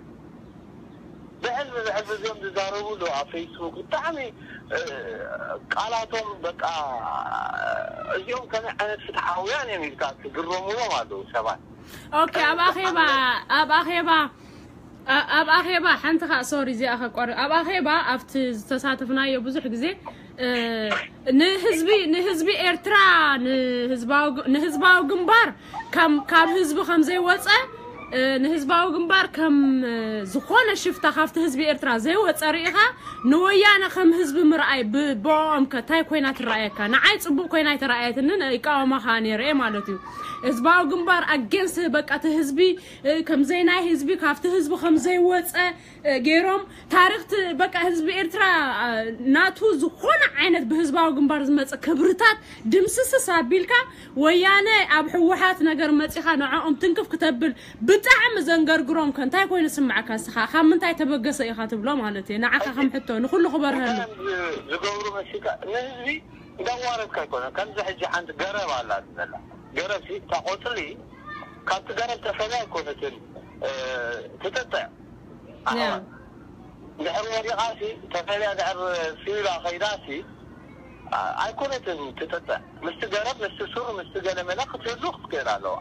ብሕልሚ ብሕልሚ እዚኦም ዝዛረቡ ኣለዉ ኣብ ፌስቡክ። ብጣዕሚ፣ እ፣ ቃላቶም በቃ፣ እዚኦም ከመይ ዓይነት ፍትሓውያን እዮም ኢልካ ትግረምዎም ኣለዉ ሰባት። ኦኬ፣ ኣብ ኣኼባ ኣብ ኣኼባ ኣ- ኣብ ኣኼባ ሓንቲ ካ ሶሪ፣ እዚኣ ከቋር ኣብ ኣኼባ ኣብቲ ዝተሳተፍናዮ ብዙሕ ግዜ፣ እ፣ ንህዝቢ ንህዝቢ ኤርትራ ንህዝባዊ ግ- ንህዝባዊ ግንባር ከም ካብ ህዝቢ ከም ዘይወፀ፣ እ፣ ንህዝባዊ ግንባር ከም፣ እ፣ ዝኾነ ሽፍታ ካብቲ ህዝቢ ኤርትራ ዘይወፀ ርኢኻ ንወያነ ከም ህዝቢ ምርኣይ ብ- ብኦም ከ እንታይ ኮይና ትረኣየካ? ንዓይ ፅቡቅ ኮይና ኣይተረኣየትንን፣ ይቃወማ ከዓ ነይረ እየ ማለት እዩ። ህዝባዊ ግንባር ኣጌንስ በቃ እቲ ህዝቢ፣ እ፣ ከም ዘይናይ ህዝቢ ካብቲ ህዝቢ ከም ዘይወፀ፣ እ፣ ገይሮም ታሪክ ት- በቃ ህዝቢ ኤርትራ፣ እ፣ ናቱ ዝኾነ ዓይነት ብህዝባዊ ግንባር ዝመፀ ክብርታት ድምስስስ ኣቢልካ ወያነ ኣብ ህወሓት ነገር መፂኻ ንዕኦም ትንክፍ ክተብል ብጣዕሚ ዘንገርግሮም ከ እንታይ ኮይኑ ስምዓካ? እስኻ ካብ ምንታይ ተበገሰ ኢኻ ትብሎ ማለት እየ? ንዓኻ ከም ሕቶ ንኩሉ ክበርሀሉ። ዝ- ዝገብሩ መሲልካ ንህዝቢ እንዳዋረድካ ኣይኮነን። ከምዚ ሕጂ ሓንቲ ገረብ ኣላ ትበላ። ገረብ ሲ እታ ቆፅሊ ካብቲ ገረብ ተፈልያ ኣይኮነትን፣ እ፣ ትጥጥዕ። ኣሕዋት፣ ድሕሪ ወዲቓ ሲ ተፈልያ ድሕሪ ስኢላ ከይዳ ሲ፣ ኣ- ኣይኮነትን ትጥጥዕ። ምስቲ ገረብ፣ ምስቲ ሱር፣ ምስቲ ገለመለ ክትህሉ ክትክእል ኣለዋ።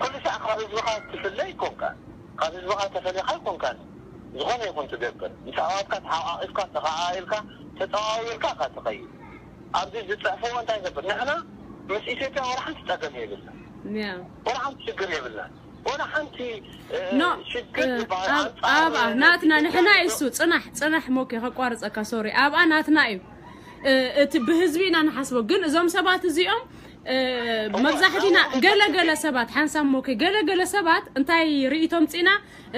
ኩሉ ሳዕ ካብ ህዝብኻ ትፍለ ኣይኮንካን። ካብ ህዝብኻ ተፈሊኻ ኣይኮንካን። ዝኾነ ይኹን ትገብር። ምስ ኣሕዋትካ ተሓቋቒፍካ፣ ተኸኣኢልካ፣ ተጠዋዊርካ ኢኻ ትኸይድ። ኣብዚ ዝፅሕፍዎ እንታይ ገብር? ንሕና ምስ ኢትዮጵያ ወላ ሓንቲ ፀገም የብልና። ያ ወላ ሓንቲ ሽግር የብልና። ወላ ሓንቲ፣ እ፣ ኖ ሽግር እ፣ ዝበሃል ኣብ- ኣንጻር ኣብኣ ናትና ንሕና ኢትዮጵያ እዩ እሱ። ፅናሕ ፅናሕ ሞኬ ከቋርፀካ ሶሪ። ኣብኣ ናትና እዩ፣ እ፣ እቲ ብህዝቢ ኢና ንሓስቦ። ግን እዞም ሰባት እዚኦም፣ እ፣ መብዛሕቲና ገለ ገለ ሰባት ሓንሳብ ሞኬ ገለ ገለ ሰባት እንታይ ርኢቶም ፅና፣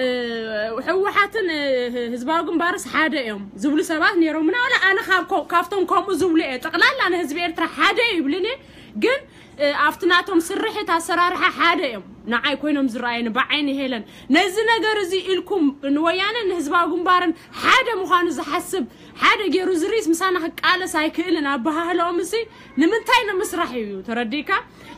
እ፣ ህወሓትን፣ እ፣ ህዝባዊ ግንባርስ ሓደ እዮም ዝብሉ ሰባት ነይሮምና። ወላ ኣነ ካብ ኮ- ካብቶም ከምኡ ዝብሉ እየ። ጠቕላላ ንህዝቢ ኤርትራ ሓደ ይብልን እየ። ግን፣ እ፣ ኣብቲ ናቶም ስርሒት ኣሰራርሓ ሓደ እዮም ንዓይ ኮይኖም ዝረኣየኒ ብዓይኒ ሄለን። ነዚ ነገር እዚ ኢልኩም ንወያነ ንህዝባዊ ግንባርን ሓደ ምዃኑ ዝሓስብ ሓደ ገይሩ ዝርኢስ ምሳና ክቃለስ ኣይክእልን። ኣበሃህለኦም እሲ ንምንታይ ንምስራሕ እዩ ተረዲእካ?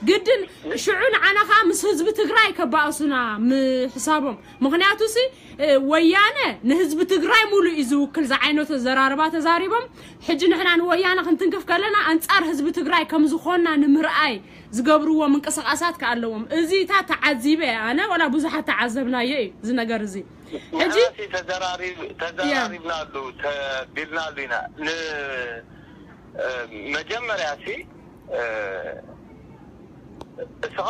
ግድን ሽዑ ንዓና ከዓ ምስ ህዝቢ ትግራይ ከባእሱና ምሕሳቦም። ምክንያቱ ሲ፣ እ፣ ወያነ ንህዝቢ ትግራይ ሙሉእ እዩ ዝውክል ዝዓይነቱ ዘራርባ ተዛሪቦም። ሕጂ ንሕና ንወያነ ክንትንክፍ ከለና ኣንጻር ህዝቢ ትግራይ ከም ዝኾንና ንምርኣይ ዝገብርዎ ምንቅስቃሳት ከ ኣለዎም። እዚታት ተዓዚበ እየ ኣነ፣ ወላ ብዙሓት ተዓዘብናዮ እዩ እዚ ነገር እዚ። ሕጂ ንሕና ሲ ተዘራሪብ- ተዘራሪብናሉ፣ ተቢልናሉ ኢና። ን- እ፣ መጀመርያ ሲ፣ እ፣ እስኻ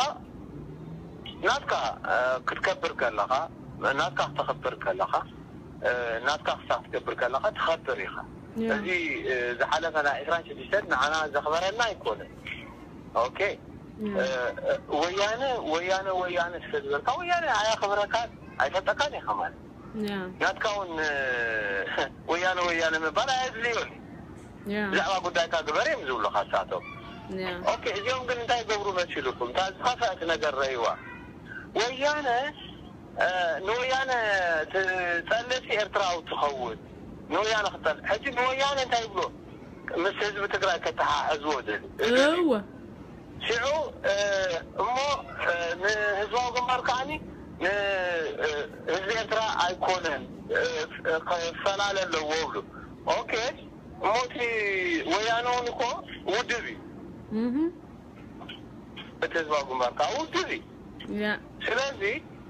ናትካ፣ እ፣ ክትከብር ከለኻ፣ ናትካ ክተኽብር ከለኻ፣ እ፣ ናትካ ክሳብ ትገብር ከለኻ ትኸብር ኢኻ። ያ። እዚ፣ እ፣ ዝሓለፈ ናይ ዕስራን ሽዱሽተን ንዓና ዘኽበረና ኣይኮነን። ኦኬ። እ፣ እ፣ ወያነ፣ ወያነ፣ ወያነ ስለ ዝበልካ ወያነ ኣያኽብረካን ኣይፈልጠካን እዩ ከማን። ያ። ናትካ እውን፣ እ፣ ወያነ፣ ወያነ ምባል ኣየድልዮን እዩ። ያ። ብዛዕባ ጉዳይካ ግበር እዮም ዝብሉኻ ንሳቶም። ያ። ኦኬ፣ እዚኦም ግን እንታይ ይገብሩ መሲልኩም? እታ ዝኸፍአት ነገር ረእይዋ። ወያነ፣ እ፣ ንወያነ ትጸልእሲ ኤርትራዊ ትኸውን። ንወያነ ክጸልእ። ሕጂ ንወያነ እንታይ ይብሎ? ምስ ህዝቢ ትግራይ ከተሓሕዝዎ ደሊ። እወ። ሽዑ፣ እ፣ እሞ፣ እ፣ ንህዝባዊ ግንባር ከዓኒ ን-፣ እ፣ ህዝቢ ኤርትራ ኣይኮነን፣ እ፣ ክፈላለ ኣለዎ ብሉ። ኦኬ፣ እሞ እቲ ወያነ እውን እኮ ውድብ እዩ። እህ። እቲ ህዝባዊ ግንባር ከዓ ውድብ እዩ። ያ። ስለዚ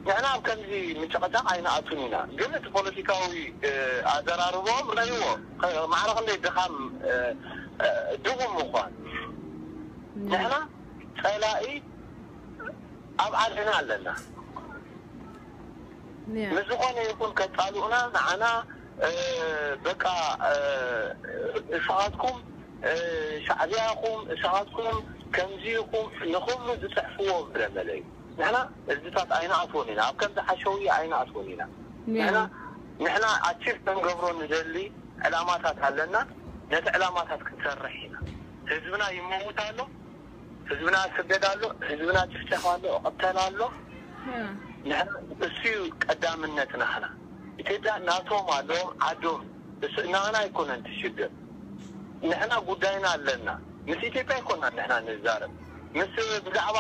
ንሕና ኣብ ከምዚ ምጭቕጫቕ ኣይንኣቱን ኢና። ግን እቲ ፖለቲካዊ፣ እ፣ ኣዘራርባኦም ረእይዎ። ከ-፣ ማዕረ ክንደይ ድኻም፣ እ፣ እ፣ ድኹም ምዃን። ንሕና ጸላኢ ኣብ ዓድና ኣለና። ያ። ምስ ዝኾነ ይኹን ከጻልኡና ንዓና፣ እ፣ በቃ፣ እ፣ ንስኻትኩም፣ እ፣ ሻዕብያ ኢኹም፣ ንስኻትኩም ከምዚ ኢኹም፣ ንኹሉ ዝጽሕፍዎ ብለመለ እዩ። ንሕና እዚታት ኣይንኣትዎን ኢና፣ ኣብ ከምዚ ሓሸውየ ኣይንኣትዎን ኢና። ያ። ንሕና፣ ንሕና ኣቺቭ ክንገብሮ ንደሊ ዕላማታት ኣለና፣ ነቲ ዕላማታት ክንሰርሕ ኢና። ህዝብና ይመውት ኣሎ፣ ህዝብና ይስደድ ኣሎ፣ ህዝብና ጭፍጨፍ ኣሎ፣ ይቕተል ኣሎ። ያ። ንሕና እሱ እዩ ቀዳምነት ናህና። ኢትዮጵያ ናቶም ኣለዎም ዓዶም፣ እሱ ናህና ኣይኮነን እቲ ሽግር። ንሕና ጉዳይና ኣለና። ምስ ኢትዮጵያ ኣይኮናን ንሕና ንዛረብ። ምስ ብዛዕባ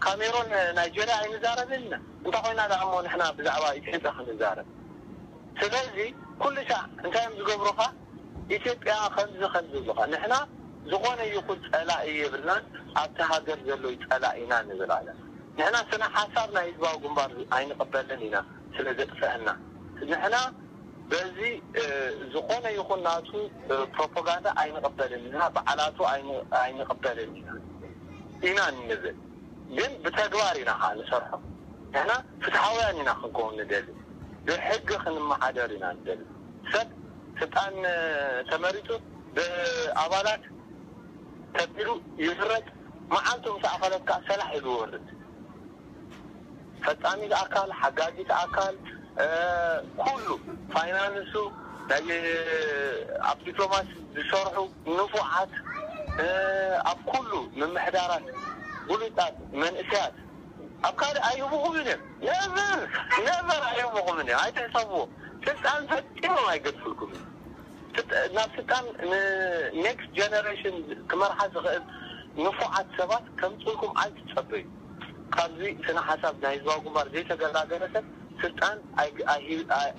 ካሜሮን ናይጄርያ ኣይንዛረብን ኢና። እንታይ ኮይና ደኣ እሞ ንሕና ብዛዕባ ኢትዮጵያ ክንዛረብ? ስለዚ ኩሉ ሻዕ እንታይ እዮም ዝገብሩኻ? ኢትዮጵያ ከምዚ ከምዚ ብሉኻ። ንሕና ዝኾነ ይኹን ጸላኢ የብልናን፣ ኣብቲ ሃገር ዘሎ እዩ ጸላኢና ንብል ኣለና። ንሕና ስነ ሓሳብ ናይ ህዝባዊ ግንባር ኣይንቕበልን ኢና፣ ስለ ዘጥፍአና። ንሕና በዚ ዝኾነ ይኹን ናቱ ፕሮፓጋንዳ ኣይንቕበልን ኢና፣ በዓላቱ ኣይንቕበልን ኢና ኢና እንብል። ግን ብተግባር ኢና ከዓ ንሰርሖ። ንሕና ፍትሓውያን ኢና ክንከውን ንደሊ፣ ብሕጊ ክንመሓደር ኢና ንደሊ። ሰብ ስልጣን ተመሪጡ ብኣባላት ተቢሉ ይፍረድ፣ መዓልቱ ምስ ኣኸለት ከዓ ሰላሕ ኢሉ ይወርድ። ፈጻሚት ኣካል፣ ሓጋጊት ኣካል፣ ኩሉ ፋይናንሱ፣ ናይ ኣብ ዲፕሎማሲ ዝሰርሑ ንፉዓት፣ ኣብ ኩሉ ምምሕዳራት ብሉጻት መንእሰያት ኣብ ካልእ ኣይህብኹምን እዮም። ነቨር ነቨር ኣይህብኹምን እዮም። ኣይትሕሰብዎ። ስልጣን ፈጺሞም ኣይገድፍልኩምን። ናብ ስልጣን ንኔክስት ጀነሬሽን ክመርሓ ዝኽእል ንፉዓት ሰባት ከምፅልኩም ኣይትፀበዩ። ካብዚ ስነ ሓሳብ ናይ ህዝባዊ ግንባር ዘይተገላገለ ሰብ ስልጣን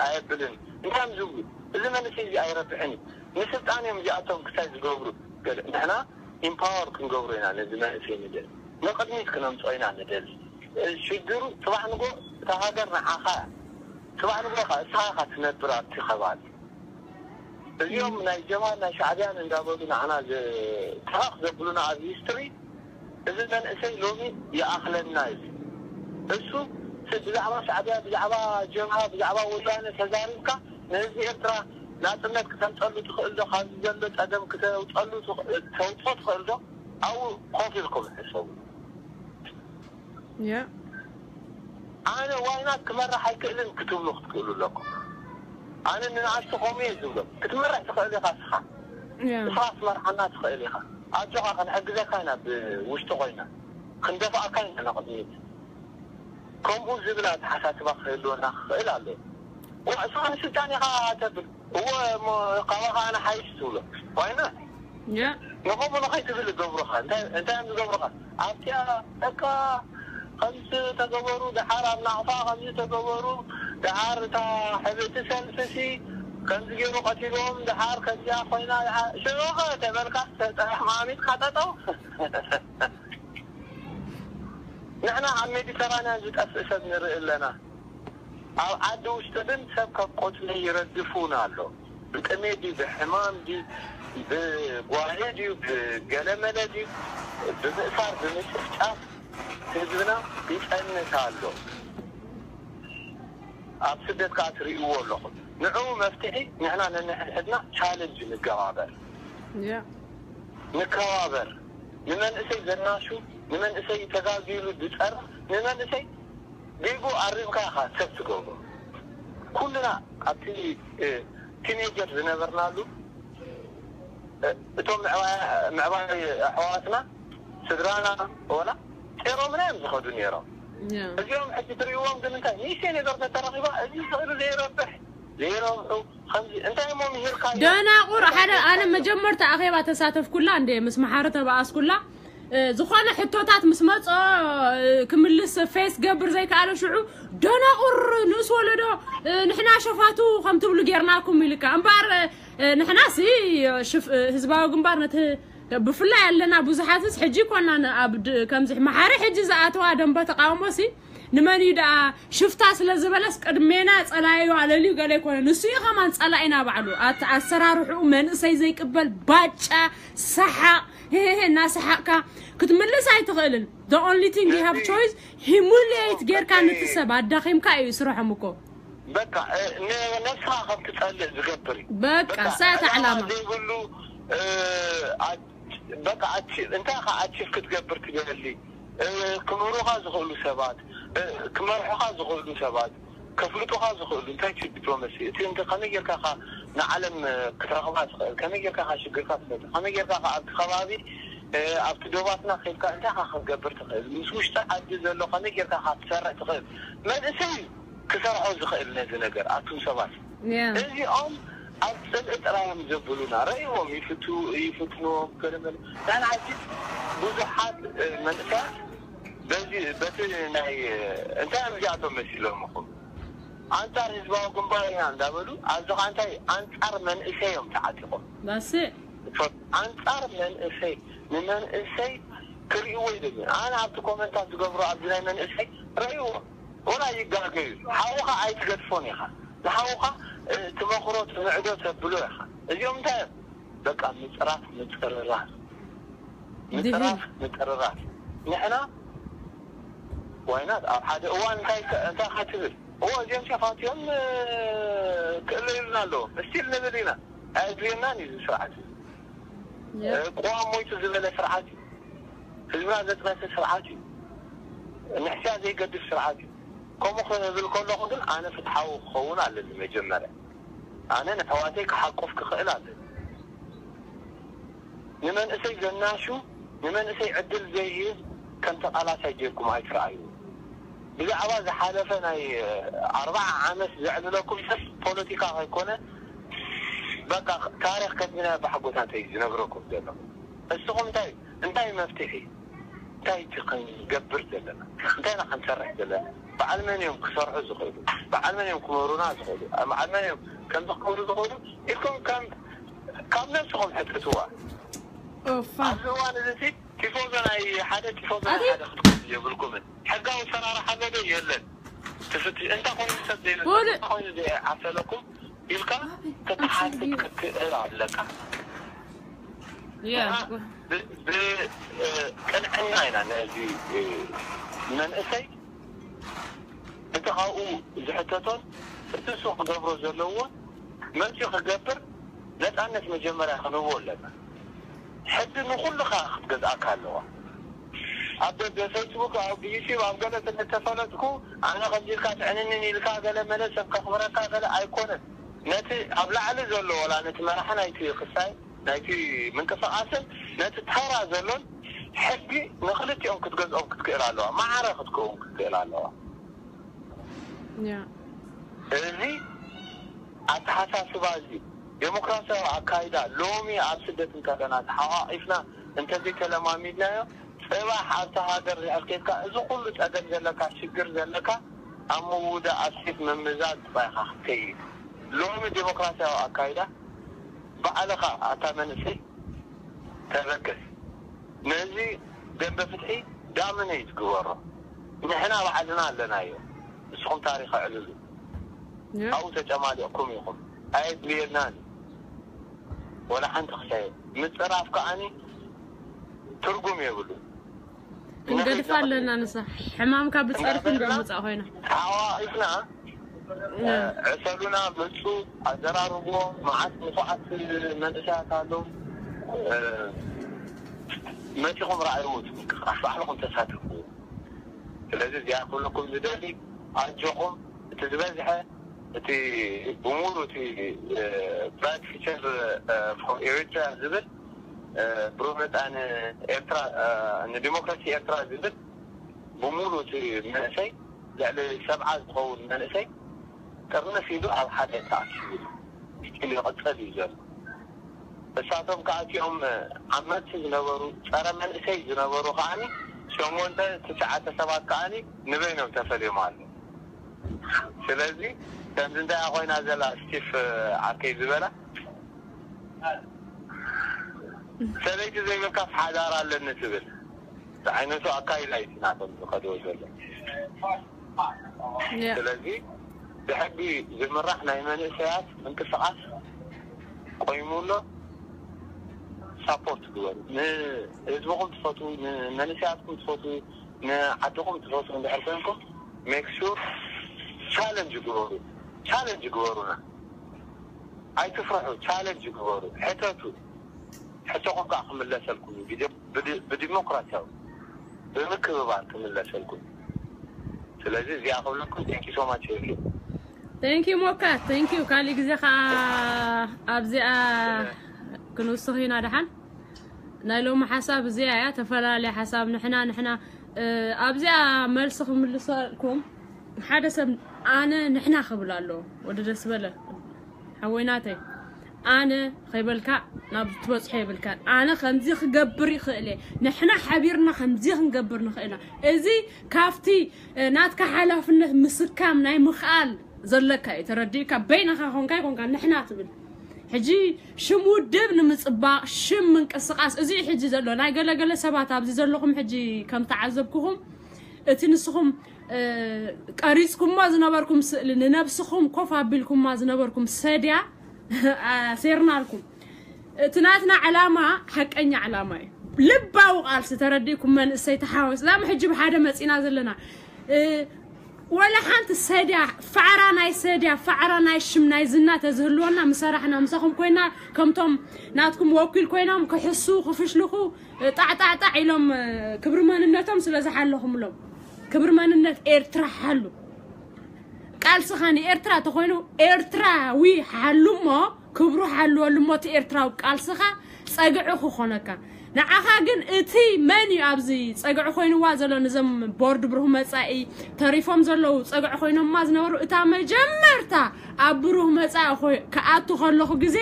ኣየብልን። እንታይ እዮም ዝብሉ? እዚ መንእሰይ እዚ ኣይረብሕን እዩ፣ ንስልጣን እዮም እዚኣቶም ክሳይ ዝገብሩ። ገለ ንሕና ኢምፓወር ክንገብሮ ኢና ነዚ መንእሰይ ንደሊ፣ ንቕድሚት ክነምፅኦ ኢና ንደሊ። ሽግሩ ፅባሕ ንጎ እታ ሃገር ንዓኻ እያ። ፅባሕ ንጎ ኸዓ እስኻ ኢኻ ትነብር ኣብቲ ከባቢ። እዚኦም ናይ ጀብሃን ናይ ሻዕብያን እንዳበሉ ንዓና ትራክ ዘብሉና ኣብ ሂስትሪ፣ እዚ መንእሰይ ሎሚ ይኣኽለና እዩ። እሱ ብዛዕባ ሻዕብያ፣ ብዛዕባ ጀብሃ፣ ብዛዕባ ወያነ ተዛሪብካ ንህዝቢ ኤርትራ ናጽነት ክተምጸሉ ትኽእል ዶ? ካብዚ ዘሎ ጸገም ክተውጸሉ ተውጾ ትኽእል ዶ? ኣብኡ ኮፍ ኢልኩም ሕሰቡ። ኣነ ዋይናት ክመራሕ ኣይክእልን ክትብሉ ክትክእሉ ኣለኩም። ኣነ ንንኣሽቱ ከምኡ እየ ዝብሎም። ክትመርሕ ትኽእል ኢኻ እስኻ። እስኻ ክትመርሓና ትኽእል ኢኻ። ኣጆኻ ክንሕግዘካ ኢና፣ ብውሽጢ ኮይና ክንደፍኣካ ኢና ንቕድሚት። ከምኡ ዝብል ኣተሓሳስባ ክህልወና ክኽእል ኣሎ። ዋ፣ እስኻ ንስልጣን ኢኻ ተብል። እወ፣ እሞ ካባኻ ኣነ ሓይሽ ትብሎ። ዋይናት ንኸምኡ ንኸይትብል ይገብሩኻ። እንታይ እዮም ዝገብሩኻ? ኣብቲኣ በቃ ከምዚ ተገበሩ፣ ደሓር ኣብ ናቕፋ ከምዚ ተገበሩ፣ ደሓር እታ ሕብእቲ ሰልፍሲ ከምዚ ገይሩ ቀቲልዎም፣ ደሓር ከምዚኣ ኮይና፣ ሽዑኸ ተበልካ ተጠማሚትካ ጠጠው። ንሕና ኣብ ሜዲተራንያን ዝጠፍእ ሰብ ንርኢ ኣለና። ኣብ ዓዲ ውሽጢ ግን ሰብ ካብ ቆጽሊ ይረግፍ እውን ኣሎ። ብጥሜት ድዩ፣ ብሕማም ድዩ፣ ብጓሂ ድዩ፣ ብገለመለ ድዩ፣ ብምእሳር ብምጭፍጫፍ ህዝብና ይጸንት ኣሎ። ኣብ ስደት ከዓ ትርእይዎ ኣለኹም። ንዕኡ መፍትሒ ንሕና ነንሕድሕድና ቻለንጅ ንገባበር፣ ንከባበር። ንመንእሰይ ዘናሹ፣ ንመንእሰይ ተጋጊሉ ዝጸርፍ፣ ንመንእሰይ ጌጉ ኣሪምካ ኢኻ ሰብ ትገብሮ። ኩልና ኣብቲ ቲኔጀር ዝነበርናሉ እቶም ምዕባይ ኣሕዋትና ስድራና ወላ ጤሮምና እዮም ዝኸዱ ነይሮም። እዚኦም ሕጂ ትርእይዎም ግን እንታይ ንእሽተይ ነገር ተተረኺባ እዚ ስእሉ ዘይረብሕ ዘይረብሑ ከምዚ እንታይ እሞ ምሂርካ ደናቁር ሓደ ኣነ መጀመርታ ኣኼባ ተሳተፍኩላ እንደ ምስ መሓሪ ተባኣስኩላ ዝኾነ ሕቶታት ምስ መጾ ክምልስ ፌስ ገብር ዘይከኣለ ሽዑ ደናቁር ንእስ ወለዶ ንሕና ሸፋቱ ከም ትብሉ ጌርናኩም ኢልካ እምበኣር ንሕና ሲ ህዝባዊ ግንባር ነቲ ብፍላይ ኣለና ብዙሓትስ ሕጂ ኮና ከምዚ መሓሪ ሕጂ ዝኣተዋ ደንበ ተቃውሞ ሲ ንመን እዩ ደኣ ሽፍታ ስለ ዝበለስ ቅድሜና ጸላዩ ኣለልዩ ገለ ይኮነ ንሱ እዩ ከማን ጸላኢና ባዕሉ ኣሰራርሕኡ መንእሰይ ዘይቅበል ባጫ ሰሓቕ ሄሄ እናሰሓቕካ ክትምልስ ኣይትኽእልን። The only thing you have choice humiliate ጌርካ ንትሰብ ኣዳኺምካ እዩ ስርሖም እኮ በቃ ነብስኻ ከም ትጸልእ ዝገብር እዩ። በቃ እሳ እታ ዕላማ ዘይብሉ በቃ እንታይ ኻ ኣቺቭ ክትገብር ትደሊ? ክምህሩኻ ዝኽእሉ ሰባት፣ ክመርሑኻ ዝኽእሉ ሰባት፣ ከፍልጡኻ ዝኽእሉ እንታይ ችግር ዲፕሎማሲ እቲ እንተ ከመይ ጌርካ ኻ ንዓለም ክትረኽባ ትኽእል? ከመይ ጌርካ ኻ ሽግርካ ትፈቱ? ከመይ ጌርካ ኻ ኣብቲ ከባቢ ኣብቲ ዶባትና ከይድካ እንታይ ኻ ክትገብር ትኽእል? ምስ ውሽጢ ዓዲ ዘሎ ከመይ ጌርካ ኻ ትሰርሕ ትኽእል? መንእሰይ እዩ ክሰርሖ ዝኽእል ነዚ ነገር ኣቱም ሰባት እዚኦም ኣብ ፅልኢ ጥራዮም ዘብሉና ረእይዎም ይፍትንዎም ገለመለ ንሕና ሕጂ ብዙሓት መንእሰያት በዚ በቲ ናይ እንታይ እዮም እዚኣቶም መሲሎም እኹም ኣንጻር ህዝባዊ ግንባር ኢና እንዳበሉ ኣብዚ ኸዓ እንታይ ኣንጻር መንእሰይ እዮም ተዓጢቖም። ባስ ኣንጻር መንእሰይ ንመንእሰይ ክርእይዎ ይደልዩ። ኣነ ኣብቲ ኮመንታት ዝገብሮ ኣብዚ ናይ መንእሰይ ረእይዎ ወላ ይጋገዩ። ሓውኻ ኣይትገድፎን ኢኻ። ንሓውኻ ትመኽሮ ትምዕዶ ተብሎ ኢኻ። እዚኦም እንታይ እዮም? በቃ ምጽራፍ ምጽርራፍ ምጽራፍ ምጽርራፍ። ንሕና ዋይናት ኣብ ሓደ እዋን እንታይ እንታይ ካ ትብል እዎ እዚኦም ሸፋት እዮም ክእለዩልና ኣለዎም እስቲል ንብል ኢና። ኣየድልየናን እዩ ስርዓት። ቅዋም ሞይቱ ዝበለ ስርዓት እዩ። ህዝብና ዘጥረሰ ስርዓት እዩ። ንሕስያ ዘይገድፍ ስርዓት እዩ። ከምኡ ክብል ከለኹ ግን ኣነ ፍትሓዊ ክኸውን ኣለኒ። መጀመርያ ኣነ ንሕዋተይ ክሓቁፍ ክኽእል ኣለኒ። ንመንእሰይ ዘናሹ ንመንእሰይ ዕድል ዘይህብ ከም ተቓላሳይ ጌርኩም ኣይትረኣዩ። ብዛዕባ ዝሓለፈ ናይ ኣርባዓ ዓመት ዘዕልለኩም ሰብ ፖለቲካ ከይኮነ በቃ ታሪኽ ከድሚና ባሕጎታተይ ዝነግረኩም ዘለኹ። እስኹም እንታይ እንታይ መፍትሒ እንታይ እቲ ክንገብር ዘለና እንታይ ኢና ክንሰርሕ ዘለና? በዓል መን እዮም ክሰርሑ ዝኽእሉ? በዓል መን እዮም ክመሩና ዝኽእሉ? በዓል መን እዮም ከምዚ ክገብሩ ዝኽእሉ ኢልኩም ከም ካብ ነብስኹም ሕትትዋ። ኦፋ ኣብዚ እዋን እዚ ሲ ቲፎዞ ናይ ሓደ ቲፎዞ ናይ ሓደ ክትኮኑ የብልኩምን። ሕጋዊ ሰራርሓ ኣሎ ዶ የለን? ትፍትሽ እንተ ኮይኑ ሰብ ዘይብል ወደ- እንተ ኮይኑ ዘይዓሰለኩም ኢልካ ክትሓስብ ክትክእል ኣለካ። ያ ብቅንዕና ኢና ነዚ መንእሰይ እቲ ካብኡ ዝሕተቶን እቲ እሱ ክገብሮ ዘለዎ መፂኡ ክገብር ነፃነት መጀመርያ ክንህቦ ኣለና። ሕጊ ንኩልኻ ክትገዝኣካ ኣለዋ። ኣብ ደገ ፌስቡክ ኣብ ዩቲብ ኣብ ገለ ስለተፈለጥኩ ኣነ ከምዚ ኢልካ ጥዕንንን ኢልካ ገለ መለ ሰብ ከኽብረካ ገለ ኣይኮነን። ነቲ ኣብ ላዕሊ ዘሎ ወላ ነቲ መራሒ ናይቲ ክሳይ ናይቲ ምንቅስቃስን ነቲ ተራ ዘሎን ሕጊ ንክልቲኦም ክትገዝኦም ክትክእል ኣለዋ። ማዕረ ክትከውን ክትክእል ኣለዋ። ያ እዚ ኣተሓሳስባ እዚ ዴሞክራሲያዊ ኣካይዳ ሎሚ ኣብ ስደት እንተለና ተሓቋቂፍና እንተዘይተለማሚድናዮ ፅባሕ ኣብቲ ሃገር ድሕር ኬድካ እዚ ኩሉ ፀገም ዘለካ ሽግር ዘለካ ኣብ ምውዳእ ኣብ ሴፍ ምምዛዝ ጥራይ ኢኻ ክትከይድ። ሎሚ ዴሞክራሲያዊ ኣካይዳ ባዕልኻ ኣታ መንእሰይ ተበገስ። ነዚ ደንበ ፍትሒ ዳምነይት ግበሮ። ንሕና ባዕልና ኣለናዮ። ንስኹም ታሪኽ ኣዕልሉ። ያ ኣብኡ ተጨማሊቕኩም ኢኹም። ኣየድልየናን እዩ። ወላ ሓንቲ ክሳየ ምፅራፍ ከዓኒ ትርጉም የብሉ። ክንገድፋ ኣለና ንሳ ሕማምካ ብፀርፊ እንዶ ምፃእ ኮይና ተሓቋቒፍና ዕሰሉና ምፁ ኣዘራርቦ መዓት ንፉዓት መንእሰያት ኣለዉ። መፂኹም ረኣይዎ እቲ ምንቅስቃስ ባዕልኹም ተሳተፍዎ። ስለዚ እዚኣ ክብለኩም ዝደሊ ኣጆኹም እቲ ዝበዝሐ እቲ ብሙሉ እቲ ብራይት ፊቸር ፎር ኤሪትሪያ ዝብል ብሩህ መጻኢ ንኤርትራ ንዲሞክራሲ ኤርትራ ዝብል ብሙሉ እቲ መንእሰይ ልዕሊ ሰብዓ ዝኸውን መንእሰይ ጥርንፍ ኢሉ ኣብ ሓደ ተኣኪቡ እዩ። ስቲል ይቕጽል እዩ ዘሎ። እሳቶም ከዓ እቲኦም ዓመፅቲ ዝነበሩ ጸረ መንእሰይ ዝነበሩ ከዓኒ ሸሞንተ ትሽዓተ ሰባት ከዓኒ ንበይኖም ተፈልዮም ኣለዉ። ስለዚ ከምዚ እንታይ ኮይና ዘላ ስቲፍ ዓርከይ ዝበላ ሰበይቲ ዘይብልካስ ሓዳር ኣለኒ ትብል ዝዓይነቱ ኣካይዳ እዩ ናቶም ዝኸድዎ ዘሎ። ያ ስለዚ ብሕጊ ዝምራሕ ናይ መንእሰያት ምንቅስቃስ ቆይሙ ኣሎ። ሳፖርት ግበሩ። ንህዝብኹም ትፈትዉ፣ ንመንእሰያትኩም ትፈትዉ፣ ንዓድኹም ትፈትዉ እንድሕር ኮይንኩም ሜክ ሹር ቻለንጅ ግበሩ። ቻለንጅ ግበሩና። ኣይትፍርሑ። ቻለንጅ ግበሩ። ሕተቱ። ሕቶኹም ከዓ ክምለሰልኩም እዩ። ብዲ- ብዲ- ብዲሞክራሲያዊ ብምክብባር ክምለሰልኩም እዩ። ስለዚ እዚኣ ክብለኩም thank you so much። thank you ሞካ thank you ካልእ ግዜ ከዓ ኣብዚኣ ክንውስኽ ኢና ደሓን ናይ ሎሚ ሓሳብ እዚኣ እያ ተፈላለየ ሓሳብ ንሕና ንሕና ኣብዚኣ መልሲ ክምልሰልኩም ሓደ ሰብ ኣነ ንሕና ክብል ኣሎ ወዲ ደስ በለ ሓወይናተይ ኣነ ከይበልካ ናብ ትበፅሖ የብልካን ኣነ ከምዚ ክገብር ይኽእል እየ ንሕና ሓቢርና ከምዚ ክንገብር ንኽእልና እዚ ካብቲ ናትካ ሓላፍነት ምስካም ናይ ምኽኣል ዘለካ እዩ። ተረዲእካ? በይንኻ ኮንካ ይኮንካ ንሕና ትብል። ሕጂ ሽም ውድብ ንምጽባቕ፣ ሽም ምንቅስቃስ፣ እዚ ሕጂ ዘሎ ናይ ገለገለ ሰባት ኣብዚ ዘለኹም ሕጂ ከም ተዓዘብኩኹም፣ እቲ ንስኹም ቀሪጽኩሞ ዝነበርኩም ስእሊ፣ ንነብስኹም ኮፍ ኣቢልኩማ ዝነበርኩም ሰድያ ኣሴርናልኩም። እቲ ናትና ዕላማ ሓቀኛ ዕላማ እዩ። ልባዊ ቃልሲ ተረዲእኩም መንእሰይ ተሓወስ። ላም ሕጂ ብሓደ መጺና ዘለና ወላ ሓንቲ ሰድያ፣ ፋዕራ ናይ ሰድያ፣ ፋዕራ ናይ ሽም ናይ ዝና ተዝህልወና ምሰራሕና ምሳኹም ኮይና፣ ከምቶም ናትኩም ወኪል ኮይኖም ክሕሱ ክፍሽልኹ ጣዕጣዕጣዕ ኢሎም ክብሪ መንነቶም ስለ ዝሓለኹምሎም። ክብሪ መንነት ኤርትራ ሓሉ። ቃልስኻ ንኤርትራ ተኾይኑ ኤርትራዊ ሓሉ እሞ ክብሩ ሓልወሉ እሞ እቲ ኤርትራዊ ቃልስኻ ጸግዒ ክኾነካ። ንዓኻ ግን እቲ መን እዩ ኣብዚ ጸግዒ ኮይንዋ ዘሎ? ንዞም ቦርድ ብሩህ መጻኢ ተሪፎም ዘለዉ ጸግዒ ኮይኖማ ዝነበሩ እታ መጀመርታ ኣብ ብሩህ መጻኢ ኮይ- ክኣቱ ከለኹ ግዜ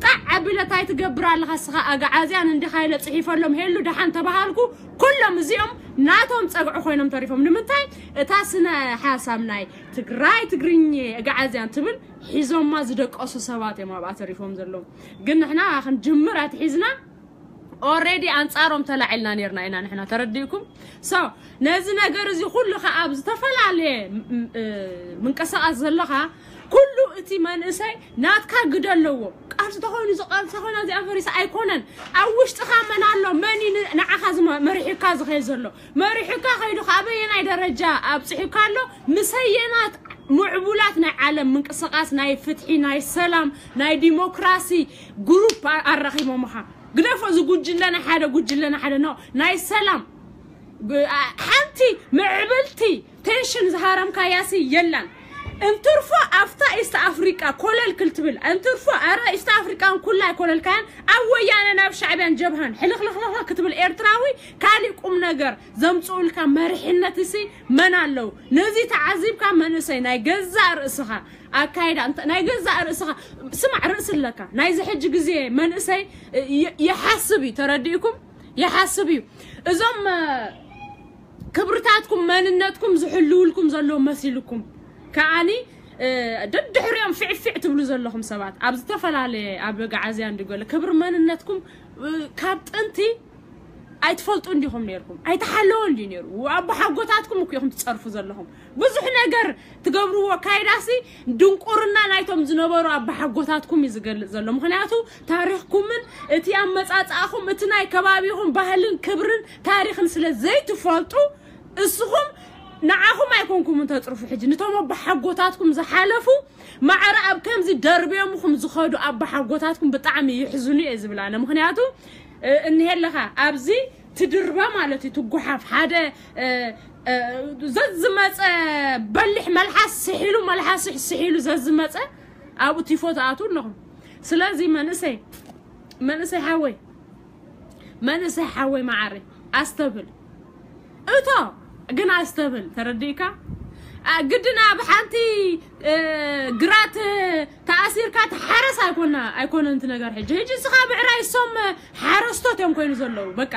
ጣዕ ኣቢለ ታይ ትገብር ኣለኻ ስኻ ኣግዓዝያን እንዲኻ ኢለ ጽሒፈሎም ሄሉ ደሓን ተባሃልኩ። ኩሎም እዚኦም ናቶም ጸግዒ ኮይኖም ተሪፎም። ንምንታይ? እታ ስነ ሓሳብ ናይ ትግራይ ትግርኛ ኣግዓዝያን ትብል ሒዞማ ዝደቀሱ ሰባት እዮም ኣብኣ ተሪፎም ዘለዉ። ግን ንሕና ክንጅምር ኣትሒዝና ኦሬዲ ኣንጻሮም ተላዒልና ነርና ኢና ንሕና። ተረዲእኩም? ሶ ነዚ ነገር እዚ ኩሉ ከዓ ኣብ ዝተፈላለየ ምንቅስቃስ ዘለኻ ኩሉ እቲ መንእሰይ ናትካ ግደ ኣለዎ። ቃልሲ ተኾይኑ ዝቃልሲ ኾይና እዚኣ ፈሪሳ ኣይኮነን። ኣብ ውሽጥኻ መን ኣሎ? መን እዩ ንዓኻ መሪሕካ ዝኸይ ዘሎ? መሪሕካ ከይዱ ኣበየናይ ደረጃ ኣብፅሕካ ኣሎ? ምሰየናት ምዕቡላት ናይ ዓለም ምንቅስቃስ ናይ ፍትሒ፣ ናይ ሰላም፣ ናይ ዲሞክራሲ ግሩፕ ኣራኺቦምኻ። ግደፎ፣ እዚ ጉጅለና ሓደ፣ ጉጅለና ሓደ ነው። ናይ ሰላም ሓንቲ ምዕብልቲ ቴንሽን ዝሃረምካያሲ የላን። እንትርፎ ኣብታ ኢስት ኣፍሪቃ ኮለል ክልትብል እንትርፎ ኣረ ኢስት ኣፍሪቃን ኩላይ ኮለልካያን ኣብ ወያነ ናብ ሻዕቢያን ጀብሃን ሕልኽልኽልኽ ክትብል ኤርትራዊ ካሊእ ቁም ነገር ዘምፅኡልካ መሪሕነት ሲ መን ኣለዉ? ነዚ ተዓዚብካ መንእሰይ ናይ ገዛእ ርእስኻ ኣካይዳ ናይ ገዛእ ርእስኻ ስማዕ ርእሲ ኣለካ። ናይዚ ሕጂ ግዜ መንእሰይ ይሓስብ እዩ። ተረዲእኩም? ይሓስብ እዩ። እዞም ክብርታትኩም መንነትኩም ዝሕልውልኩም ዘለዉ መሲልኩም ከዓኒ ደድሕሪኦም ፊዕፊዕ ትብሉ ዘለኹም ሰባት ኣብ ዝተፈላለየ ኣብ ገዓዝያ እንዲጎለ ክብሪ መንነትኩም ካብ ጥንቲ ኣይትፈልጡ እንዲኹም ነርኩም። ኣይተሓለወ እንዲ ነሩ ኣቦሓጎታትኩም እኮ ኢኹም ትፀርፉ ዘለኹም። ብዙሕ ነገር ትገብርዎ ካይዳሲ ድንቁርና ናይቶም ዝነበሩ ኣቦሓጎታትኩም እዩ ዝገልፅ ዘሎ። ምክንያቱ ታሪኽኩምን እቲ ኣመፃፅኣኹም እቲ ናይ ከባቢኹም ባህልን ክብርን ታሪኽን ስለ ዘይትፈልጡ እስኹም ንዓኹም ኣይኮንኩምን ተፅርፉ። ሕጂ ንቶም ኣቦሓጎታትኩም ዝሓለፉ ማዕረ ኣብ ከምዚ ደርብዮምኹም ዝኸዱ ኣቦሓጎታትኩም ብጣዕሚ ይሕዝኑ እየ ዝብል ኣነ። ምክንያቱ እንሄ ኣለኻ ኣብዚ ትድርበ ማለት እዩ ትጉሓፍ ሓደ ዘዝመፀ በሊሕ መልሓስ ስሒሉ መልሓስ ስሒሉ ዘዝመፀ ኣብኡ ቲፎ ትኣትዉ ኣለኹም። ስለዚ መንእሰይ መንእሰይ ሓወይ መንእሰይ ሓወይ መዓረይ ኣስተብል እቶ ግን ኣስተብል ተረዲእካ። ግድን ኣብ ሓንቲ ግራት ተኣሲርካ ትሓረስ ኣይኮና ኣይኮነን እቲ ነገር። ሕጂ ሕጂ እስኻ ብዕራይ እሶም ሓረስቶት እዮም ኮይኑ ዘለዉ በቃ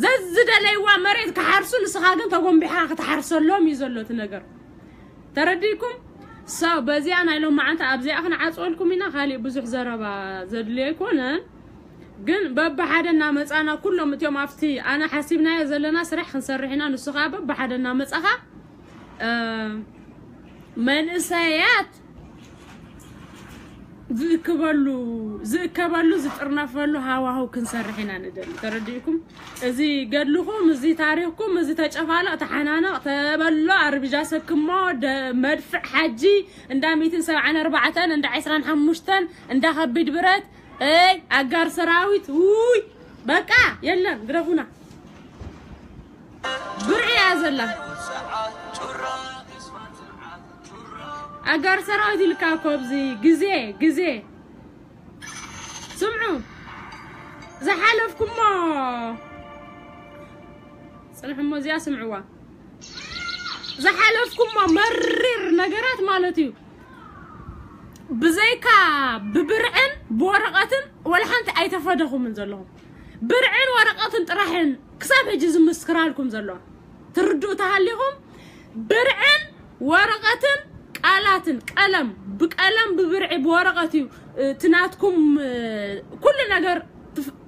ዘዝደለይዋ መሬት ክሓርሱ ንስኻ ግን ተጎንቢሓ ክትሓርሰሎም እዩ ዘሎ እቲ ነገር። ተረዲእኩም? ሰው በዚኣ ናይ ሎማዓንቲ ኣብዚኣ ክንዓፅወልኩም ኢና። ካሊእ ብዙሕ ዘረባ ዘድልዮ ኣይኮነን። ግን በብሓደ እናመፃና ኩሎም እቲኦም ኣብቲ ኣነ ሓሲብናዮ ዘለና ስራሕ ክንሰርሕ ኢና። ንሱ ከዓ በብሓደ እናመፃኻ መንእሰያት ዝእክበሉ ዝእከበሉ ዝጥርነፈሉ ሃዋህው ክንሰርሕ ኢና ንደሊ። ተረዲእኩም? እዚ ገድልኹም፣ እዚ ታሪኽኩም፣ እዚ ተጨፋለቕ፣ ተሓናነቕ፣ ተበሎ፣ ኣርብጃ ሰክሞ፣ መድፍዕ ሓጂ፣ እንዳ ሚእትን ሰብዓን ኣርባዕተን፣ እንዳ ዕስራን ሓሙሽተን፣ እንዳ ከቢድ ብረት፣ እይ ኣጋር ሰራዊት ውይ በቃ የለን ግረፉና። ብርዒ እያ ዘላ። ኣጋር ሰራዊት ኢልካ እኮ ኣብዚ ግዜ ግዜ ስምዑ ዝሓለፍኩሞ ፅንሕሞ እዚኣ ስምዕዋ ዝሓለፍኩሞ መሪር ነገራት ማለት እዩ። ብዘይካ ብብርዕን ብወረቐትን ወላ ሓንቲ ኣይተፈደኹምን ዘለኹም። ብርዕን ወረቐትን ጥራሕን ክሳብ ሕጂ ዝምስክራልኩም ዘለዋ ትርድኡ ተሃሊኹም ብርዕን ወረቐትን ቃላትን ቀለም ብቀለም ብብርዒ ብወረቐት እዩ እቲ ናትኩም ኩሉ ነገር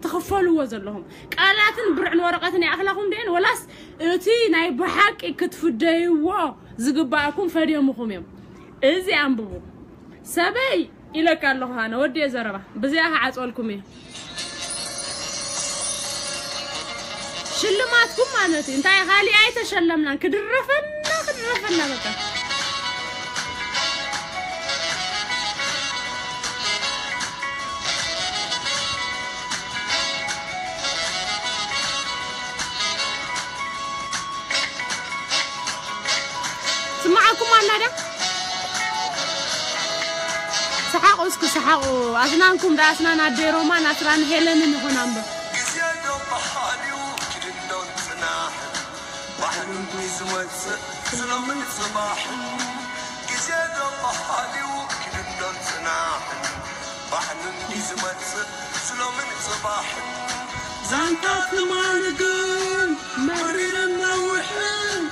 ትኽፈልዎ ዘለኹም። ቃላትን ብርዕን ወረቐትን ይኣኽለኹም ድን ወላስ እቲ ናይ ብሓቂ ክትፍደይዎ ዝግባእኩም ፈድዮምኹም እዮም? እዚ ኣንብቡ። ሰበይ ኢለካ ኣለኹ ኣነ ወዲ ዘረባ ብዚኣ ክዓፅወልኩም እየ። ሽልማትኩም ማለት እዩ እንታይ? ካሊእ ኣይተሸለምናን። ክድረፈና ክድረፈና በቃ። ስማዓኩም ኣላ ዳ? ሰሓቑ እስኪ ሰሓቑ። ኣስናንኩም ዳ ኣስናን ኣደይ ሮማን ኣስናን ሄለንን ይኹን ኣምበር። ግዜ ዶ ብሓልዩ ክድንዶን ጽናሕን ባሕሉን ዝመጽእ ስሎምን ጽባሕን። ግዜ ዶ ብሓልዩ ክድንዶን ጽናሕን ባሕሉን ዝመጽእ ስሎምን ጽባሕን። ዛንታ ትማሊ ግን መሪርን ነዊሕን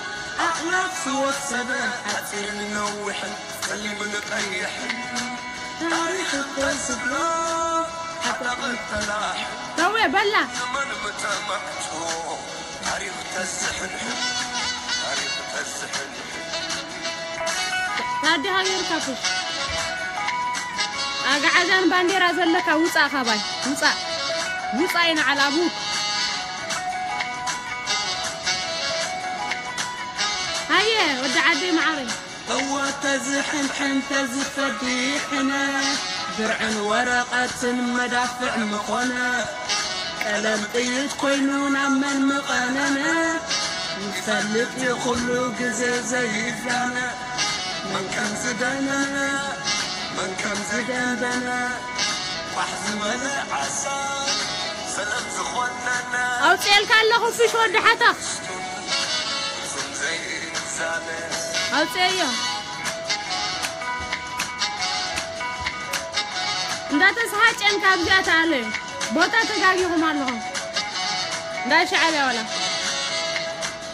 ኣኽላፍ ዝወሰደ ሓጺርን ነዊሕን ጸሊምን ቀይሕን ታሪኽ እኮ ዝብሎ ሓጣቕን ፈላሕን ተወ በላ። ንመን ምተመዕቶ ታሪኽ ተዝሕንሕን ታሪኽ ተዝሕንሕን። ታዲ ሃገር ካፍሽ ኣግዓዛን ባንዴራ ዘለካ ውፃእ ካባይ ውፃእ ውፃእ ይንዓል ኣቡክ። ሃየ ወዲ ዓደይ መዓረይ። እወ ተዝሕንሕን ተዝፈዲሕነ ብርዕን ወረቐትን መዳፍዕ ምኾነ ቀለም ጥይት ኮይኑ ናብ መን ምቐነነ። ይፈልጥ እዩ ኩሉ ግዜ ዘይዛነ መን ከም ዝደነነ መን ከም ዝደንደነ ፋሕ ዝበለ ዓሳ ሰለም ዝኾነነ። ኣውፅኤልካ ኣለኹ ፍሽ ወዲ ሓታ። ኣውፅኤዮ። እንዳተስሃጨን ካብዚኣ ተኣለዩ። ቦታ ተጋጊኹም ኣለኹም። እንዳ ሻዕብያ ዋላ።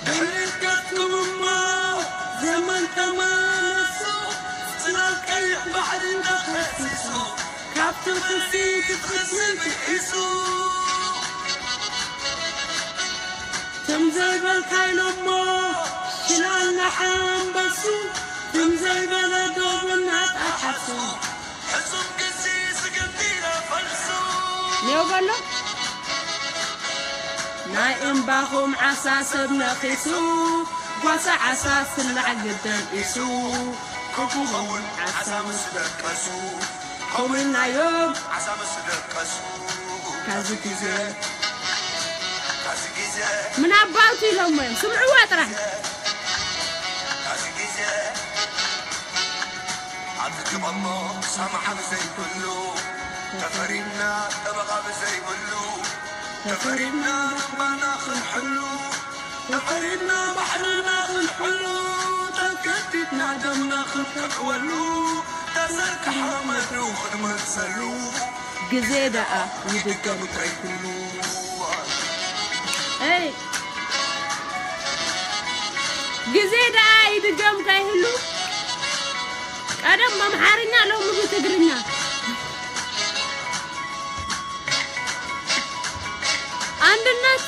ድሕሪት ከድኩም እሞ ዘመን ተመለሱ። ጽላል ቀይሕ ባሕሪ እንዳፈሲሱ ካብቲ ክሲ ክትክሲ ብሒሱ። ትም ዘይበልካ ኢሎሞ ሽላል ንሓንበሱ። ትም ዘይበለ ዶብ እናጠሓሱ ሕሱም ግሲ ዝግንዲረ ፈልሱ። ኔው በሎ። ናይ እምባኹም ዓሳ ሰብ ነኺሱ ጓሳ ዓሳ ስላዕ ግደም ኢሱ። ክፉኸውን ዓሳ ምስ ደቀሱ ከምኡ ኢልናዮም ዓሳ ምስ ደቀሱ። ካዚ ግዜ ካዚ ግዜ ምን ኣባውት ኢሎሞ እዮም ስምዕዋ ጥራሕ። ካዚ ግዜ ኣትግበሞ ሰማዓ ብዘይብሉ ተፈሪድና ጠበቓ ብዘይብሉ ተፈሪድና እምባና ክንሕሉ ተፈሪድና ባሕርና ክንሕሉ ተገዲድና ደምና ክንቅዕወሉ ተዘርግሐ መድሩ ክንመልሰሉ ግዜ ደኣ ይድገም ከይብሉ። እይ ግዜ ደኣ ይድገም ከይህሉ ቀደም ብኣምሓርኛ ሎሚ ብትግርኛ። ኣንድነት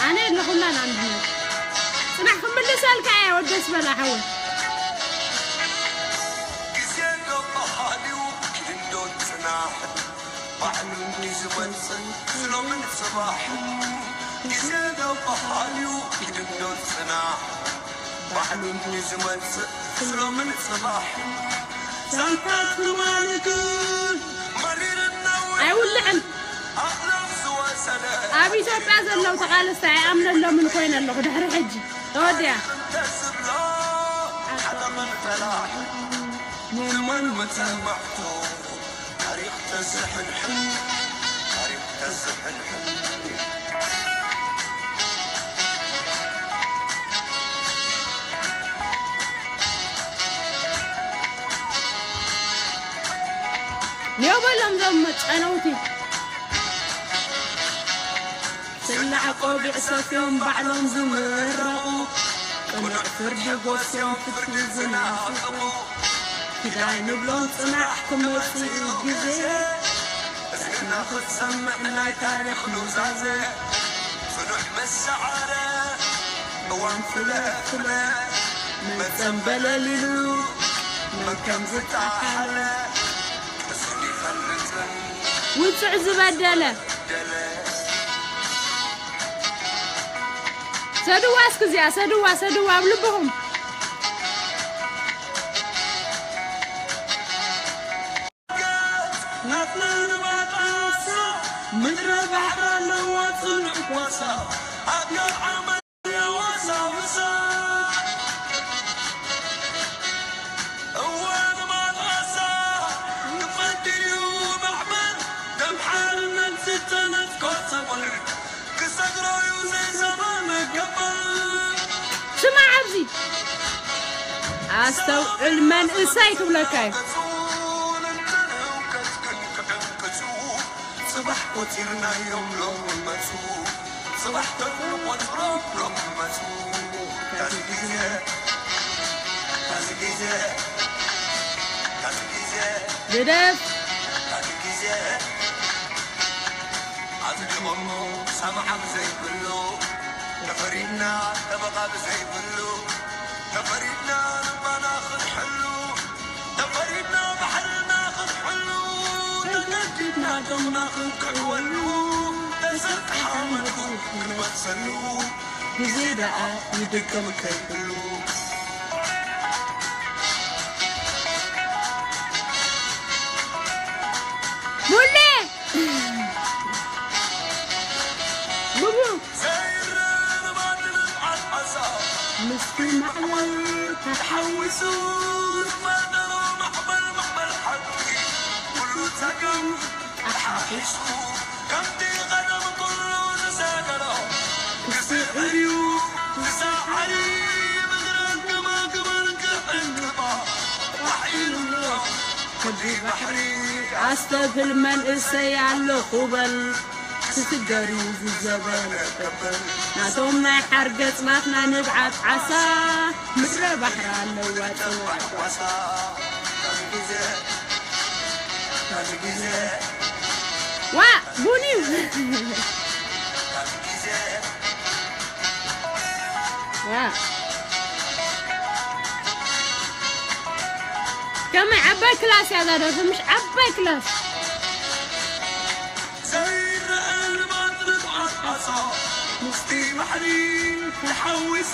ኣነ ኣለኹላን ኣንድነት ጽናሕ ክምልሰልካ እየ ወደስ በላ ሓወይ። ግዜ ዶ ባህልዩ ክድንዶን ጽናሕን ባዕሉ እንዲ ዝመጽእ ስሎምን ጽባሕን ግዜ ዶ ባህልዩ ክድንዶን ጽናሕን ባዕሉ እንዲ ዝመጽእ ስሎምን ጽባሕን ዛንታ ትማሊ ግን መሪርና ውዕል ኣይውልዕን። ኣኽላፍ ዝወሰደ ኣብ ኢትዮጵያ ዘለዉ ተቓለስቲ ኣይኣምነሎምን ኮይነ ኣለኹ ድሕሪ ሕጂ ተወዲኣ። ተዝብሎ ሓጠቕን ፈላሕን ንመን መጸማዕቶ ታሪኽ ተዝሕንሕን ታሪኽ ተዝሕንሕን። ኔው በሎም ዞም ጨነውቲ። ስላዕ ቆቢዕ ሰፍዮም ባዕሎም ዝምረቑ ጽኑዕ ፍርዲ ጎስዮም ፍትሒ ዝናፍቑ። ኪዳይ ንብሎም ጽናሕ ክመጽእ ግዜ። ዛትና ክትሰምዕ ናይ ታሪኽ ኑዛዜ። ጽኑሕ መሰዓረ እዋን ፍለ ፍለ። መጸንበለሊሉ መከም ዝጠሓለ። እዝን ይፈልጥን ውጽዕ ዝበደለ። ሰድዋ እስኪ እዚኣ፣ ሰድዋ፣ ሰድዋ ኣብ ልብኹም። ናትና ንባጣሳ ምድረ ባሕሪ ኣለዋ ጽኑዕ ጓሳ። ኣጋር ዓመት የዋሳ ውሳ። እዋን ማጣሳ ክፈድር እዩ ማዕበል። ከም ሓርነት ዝተነጽቆ ሰብኣይ ክሰግሮ እዩ ዘይሰማ መገበል። ስማዕ ኣብዚ ኣስተውዕል መንእሰይ ክብለካ እዩ። ጽባሕ ቆጺርናዮም ሎም መጹ። ጽባሕ ተቆጽሮም ሎም መጹ። ካዚ ግዜ፣ ካዚ ግዜ፣ ካዚ ግዜ፣ ግደፍ። ካዚ ግዜ ኣጽዲቖሞ ሰማዓ ብዘይብሉ፣ ተፈሪድና ጠበቓ ብዘይብሉ፣ ተፈሪድና ልባና ክንሕሉ፣ ተፈሪድና ባሕርና ክንሕሉ፣ ተገዲድና ደምና ክንክዕወሉ፣ ተዘርግሓ መድቡ ክንመልሰሉ፣ ግዜ ደኣ ይድገም ከይብሉ። ሙሌ! ቡቡ! ምስቲ ማዕበል ተሓዊሱ፣ ዝፈጠሮ ማዕበል፣ ማዕበል ሓቂ፣ ኩሉ ጸገም ተሓሒሱ፣ ከምቲ ቀደም ኩሉ ዝሰገሮ፣ ክስዕር እዩ፣ ክሳዓሪ፣ ምድረ ገማግመን ክዕንቅፋ፣ ቋሕ ኢሉ ኣሎ፣ ከብዲ ባሕሪ። ኣስተብህል መንእሰይ ኣለኹ በል። ክስገር እዩ ዝዘበነ ከበል። ናቶም ናይ ሓርገጽ ናትና ንብዓት ዓሳ። ምድረ ባሕሪ ኣለዋ ጽኑዕ ጓሳ። ዋ፣ ቡኒ። ዋ። ከመይ ዓባይ ክላስ እያ እዛ ደርፊ፣ ምሽ ዓባይ ክላስ። ዘይረአ ልማት ርግኣት ዓሳ ምስቲ ባሕሪ ተሓዊሱ፣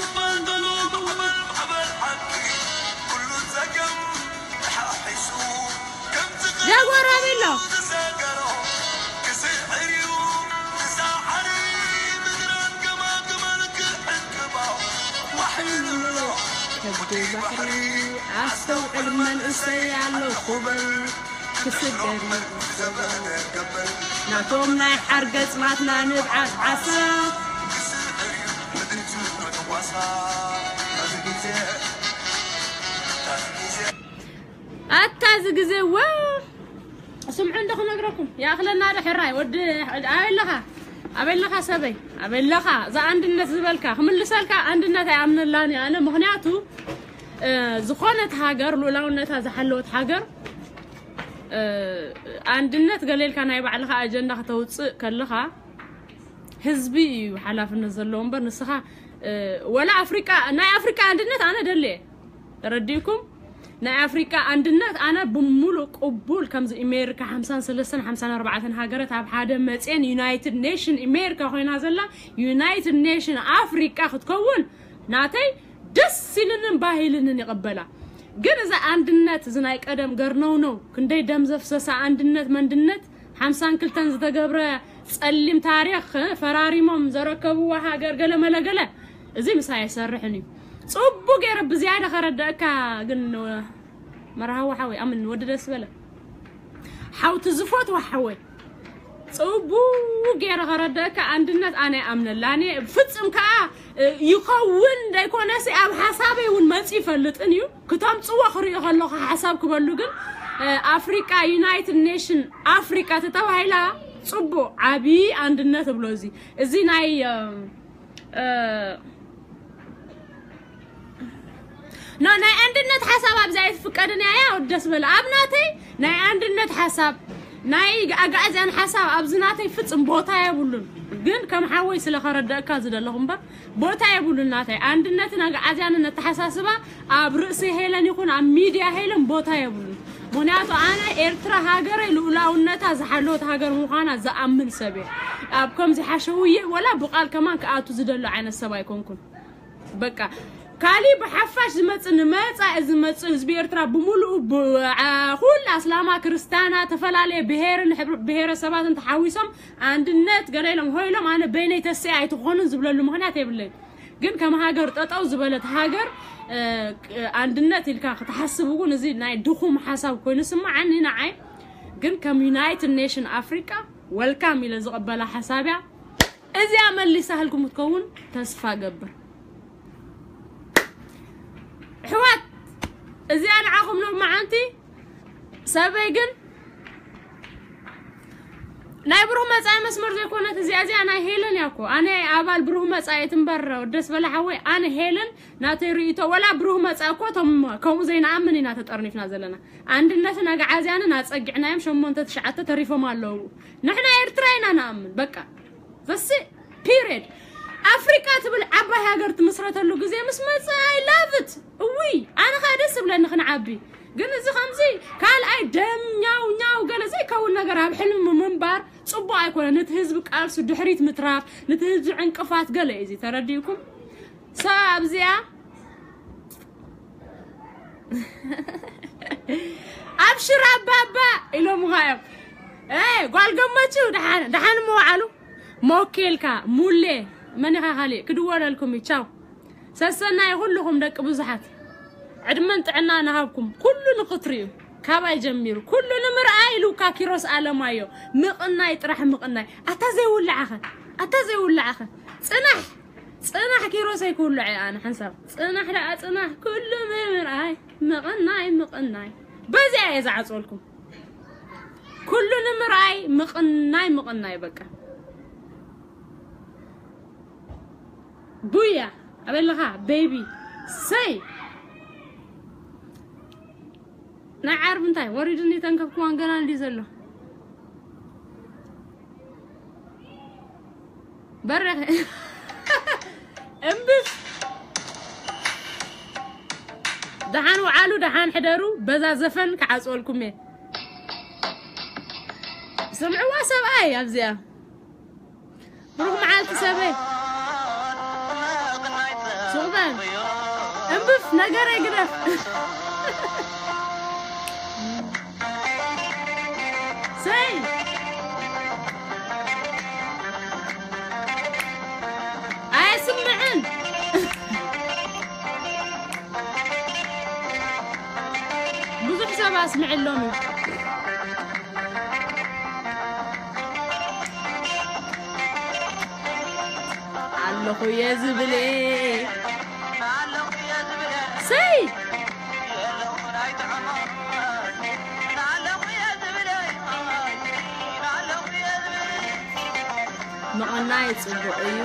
ንባንደሎ ማዕበል፣ ማዕበል ሓቂ ኩሉ ጸገም ተሓሒሱ፣ ከምቲ ጃጓር ኣበይ ኣሎ? ዝሰገሮ ክስዕር እዩ፣ ክሳዓሪ ምድራን ገማግማን ክዕቅባ ዋሕ ኢሉ ኣሎ። ከብዲ ባሕሪ ኣስተውዕል መንእሰይ ኣለኹ በል። ክስገር ናቶም ናይ ሓርገጽ ናትና ንብዓት ዓሳ። ኣታ እዚ ግዜ ዋ ስምዑ እንዶ ክነግረኩም ይኣኽለና ዶ ሕራይ ወዲ ኣበይ ኣለኻ ኣበይ ኣለኻ ሰበይ ኣበይ ኣለኻ እዛ ኣንድነት ዝበልካ ክምልሰልካ ኣንድነት ኣይኣምነላን እየ ኣነ ምኽንያቱ ዝኾነት ሃገር ልኡላውነታ ዝሓለወት ሃገር ኣንድነት ገሌልካ ናይ ባዕልኻ ኣጀንዳ ከተውፅእ ከለኻ ህዝቢ እዩ ሓላፍነት ዘለዎ እምበር ንስኻ ወላ ኣፍሪቃ ናይ ኣፍሪቃ ኣንድነት ኣነ ደልየ ተረዲእኩም ናይ ኣፍሪቃ ኣንድነት ኣነ ብምሉእ ቅቡል ከምዚ ኣሜሪካ ሓምሳን ሰለስተን ሓምሳን ኣርባዕተን ሃገረት ኣብ ሓደ መፅየን ዩናይትድ ኔሽን ኣሜሪካ ኮይና ዘላ ዩናይትድ ኔሽን ኣፍሪቃ ክትከውን ናተይ ደስ ኢልንን ባህ ኢልንን ይቕበላ ግን እዚ ኣንድነት እዚ ናይ ቀደም ገርነውነው ክንደይ ደም ዘፍሰሰ ኣንድነት መንድነት ሓምሳን ክልተን ዝተገብረ ጸሊም ታሪኽ ፈራሪሞም ዘረከብዋ ሃገር ገለ መለ ገለ እዚ ምሳይ ኣይሰርሕን እዩ ጽቡ ገይረ ብዝያዳ ከረደእካ ግን መርሃዊ ሓወይ ኣምን ወዲ ደስ በለ ሓውቲ ዝፈትዋ ሓወይ ጽቡ ገይረ ከረደእካ ኣንድነት ኣነ ኣምነላኒ ፍጽም ከዓ ይኸውን ዘይኮነሲ ኣብ ሓሳበይ እውን መፂ ይፈልጥን እዩ ክተምፅዎ ክሪኦ ከለኹ ሓሳብ ክበሉ ግን ኣፍሪቃ ዩናይትድ ኔሽን ኣፍሪቃ ተተባሂላ ፅቡቅ ዓብዪ ኣንድነት እብሎ እዚ እዚ ናይ ኖ፣ ናይ ኣንድነት ሓሳብ ኣብዚ ኣይትፍቀድን እያ። ያው ደስ በለ ኣብ ናተይ ናይ ኣንድነት ሓሳብ፣ ናይ ኣግኣዝያን ሓሳብ ኣብዚ ናተይ ፍጽም ቦታ የብሉን። ግን ከም ሓወይ ስለ ከረደእካ ዝደለኹ እምበር ቦታ የብሉን። ናተይ ኣንድነትን ኣግኣዝያንን ኣተሓሳስባ ኣብ ርእሲ ሄለን ይኹን ኣብ ሚድያ ሄለን ቦታ የብሉን። ምኽንያቱ ኣነ ኤርትራ ሃገረይ ልኡላውነታ ዝሓለወት ሃገር ምዃና ዝኣምን ሰብ እየ። ኣብ ከምዚ ሓሸውየ ወላ ብቓል ከማን ክኣቱ ዝደሎ ዓይነት ሰብ ኣይኮንኩን። በቃ ካሊ ብሓፋሽ ዝመጽእ ንመጻኢ ዝመጽእ ህዝቢ ኤርትራ ብምሉኡ ብ-፣ ዓ-፣ ኩሉ ኣስላማ ክርስታና ተፈላለየ ብሄርን ሕብረ-፣ ብሄረሰባትን ተሓዊሶም ኣንድነት ገለ ኢሎም ሆይሎም ኣነ በይነይ ተስእ ኣይትኾኑን ዝብለሉ ምኽንያት የብለይን። ግን ከም ሃገር ጠጠው ዝበለት ሃገር፣ እ፣ ኣንድነት ኢልካ ክትሓስብ እውን እዚ ናይ ድኹም ሓሳብ ኮይኑ ስምዓኒ ንዓይ። ግን ከም ዩናይትድ ኔሽን ኣፍሪቃ ወልካም ኢለ ዝቕበላ ሓሳብያ እዚኣ መሊሳህልኩም ክትከውን ተስፋ ገብር። ኣሕዋት እዚኣ ንዓኹም ሎማዓንቲ ሰበይ ግን ናይ ብሩህ መጻኢ መስመር ዘይኮነት እዚኣ፣ እዚኣ ናይ ሄለን እያ እኮ። ኣነ ኣባል ብሩህ መጻኢ እየ ትንበር ደስ በለ ሓወይ። ኣነ ሄለን ናተይ ርእይቶ ወላ ብሩህ መጻኢ እኮ እቶም ከምኡ ዘይንኣምን ኢና ተጠርኒፍና ዘለና። ኣንድነትን ኣግዓዝያንን ኣጸጊዕናዮም ሸሞንተ ትሽዓተ ተሪፎም ኣለዉ። ንሕና ኤርትራ ኢና ንኣምን በቃ። ዘሲ ፒሪድ። ኣፍሪቃ ትብል ዓባይ ሃገር ትምስረተሉ ግዜ ምስ መጸ I love it። እውይ ኣነ ኸኣ ደስ ዝብለኒ ክንዓቢ። ግን እዚ ከምዚ ካልኣይ ደም ኛው ኛው ገለ ዘይከውን ነገር ኣብ ሕልሚ ምንባር ጽቡቕ ኣይኮነን። ነቲ ህዝቢ ቃልሱ ድሕሪት ምትራፍ፣ ነቲ ህዝቢ ዕንቅፋት ገለ እዩ እዚ። ተረዲእኩም? ሰ ኣብዚኣ ኣብሽር ኣባባ ኢሎምኻ እዮም። እ፣ ጓል ገመችው ደሓን፣ ደሓን ምውዓሉ። ሞኬልካ፣ ሙሌ፣ መን ኢኻ ካሊእ? ክድወለልኩም እዩ። ቻው። ሰሰናይ ኩልኹም ደቂ ብዙሓት። ዕድመን ጥዕና ንሃብኩም። ኩሉ ንኽትርእዩ። ካባይ ጀሚሩ። ኩሉ ንምርኣይ ኢሉካ ኪሮስ ኣለማዮ። ምቕናይ ጥራሕ ምቕናይ። ኣታ ዘይውላዓኸ። ኣታ ዘይውላዓኸ። ጽናሕ። ጽናሕ ኪሮሰይ ክውልዕ እየ ኣነ ሓንሳብ። ጽናሕ ደኣ ጽናሕ። ኩሉ ምርኣይ። ምቕናይ ምቕናይ። በዚኣ እየ ዝዓጽወልኩም። ኩሉ ንምርኣይ ምቕናይ ምቕናይ በቃ። ቡያ ኣበለኻ ቤቢ ሰይ ናይ ዓርቢ እንታይ ወሪድኒ ተንከፍክዋን ገና እንዲ ዘሎ በረኸ እምብስ ደሓን ውዓሉ ደሓን ሕደሩ። በዛ ዘፈን ክዓጽወልኩም እየ። ስምዕዋ ሰብኣይ ኣብዚኣ ብሩኽ መዓልቲ ሰበይ። ሱቕ በል። እምብፍ፣ ነገረይ ግደፍ። ሰይ። ኣየስምዕን። ብዙሕ ሰብ ኣስምዕሎም እዩ። ኣለኹ እየ ዝብል። ሰይ! ምቕናይ ጽቡቕ እዩ።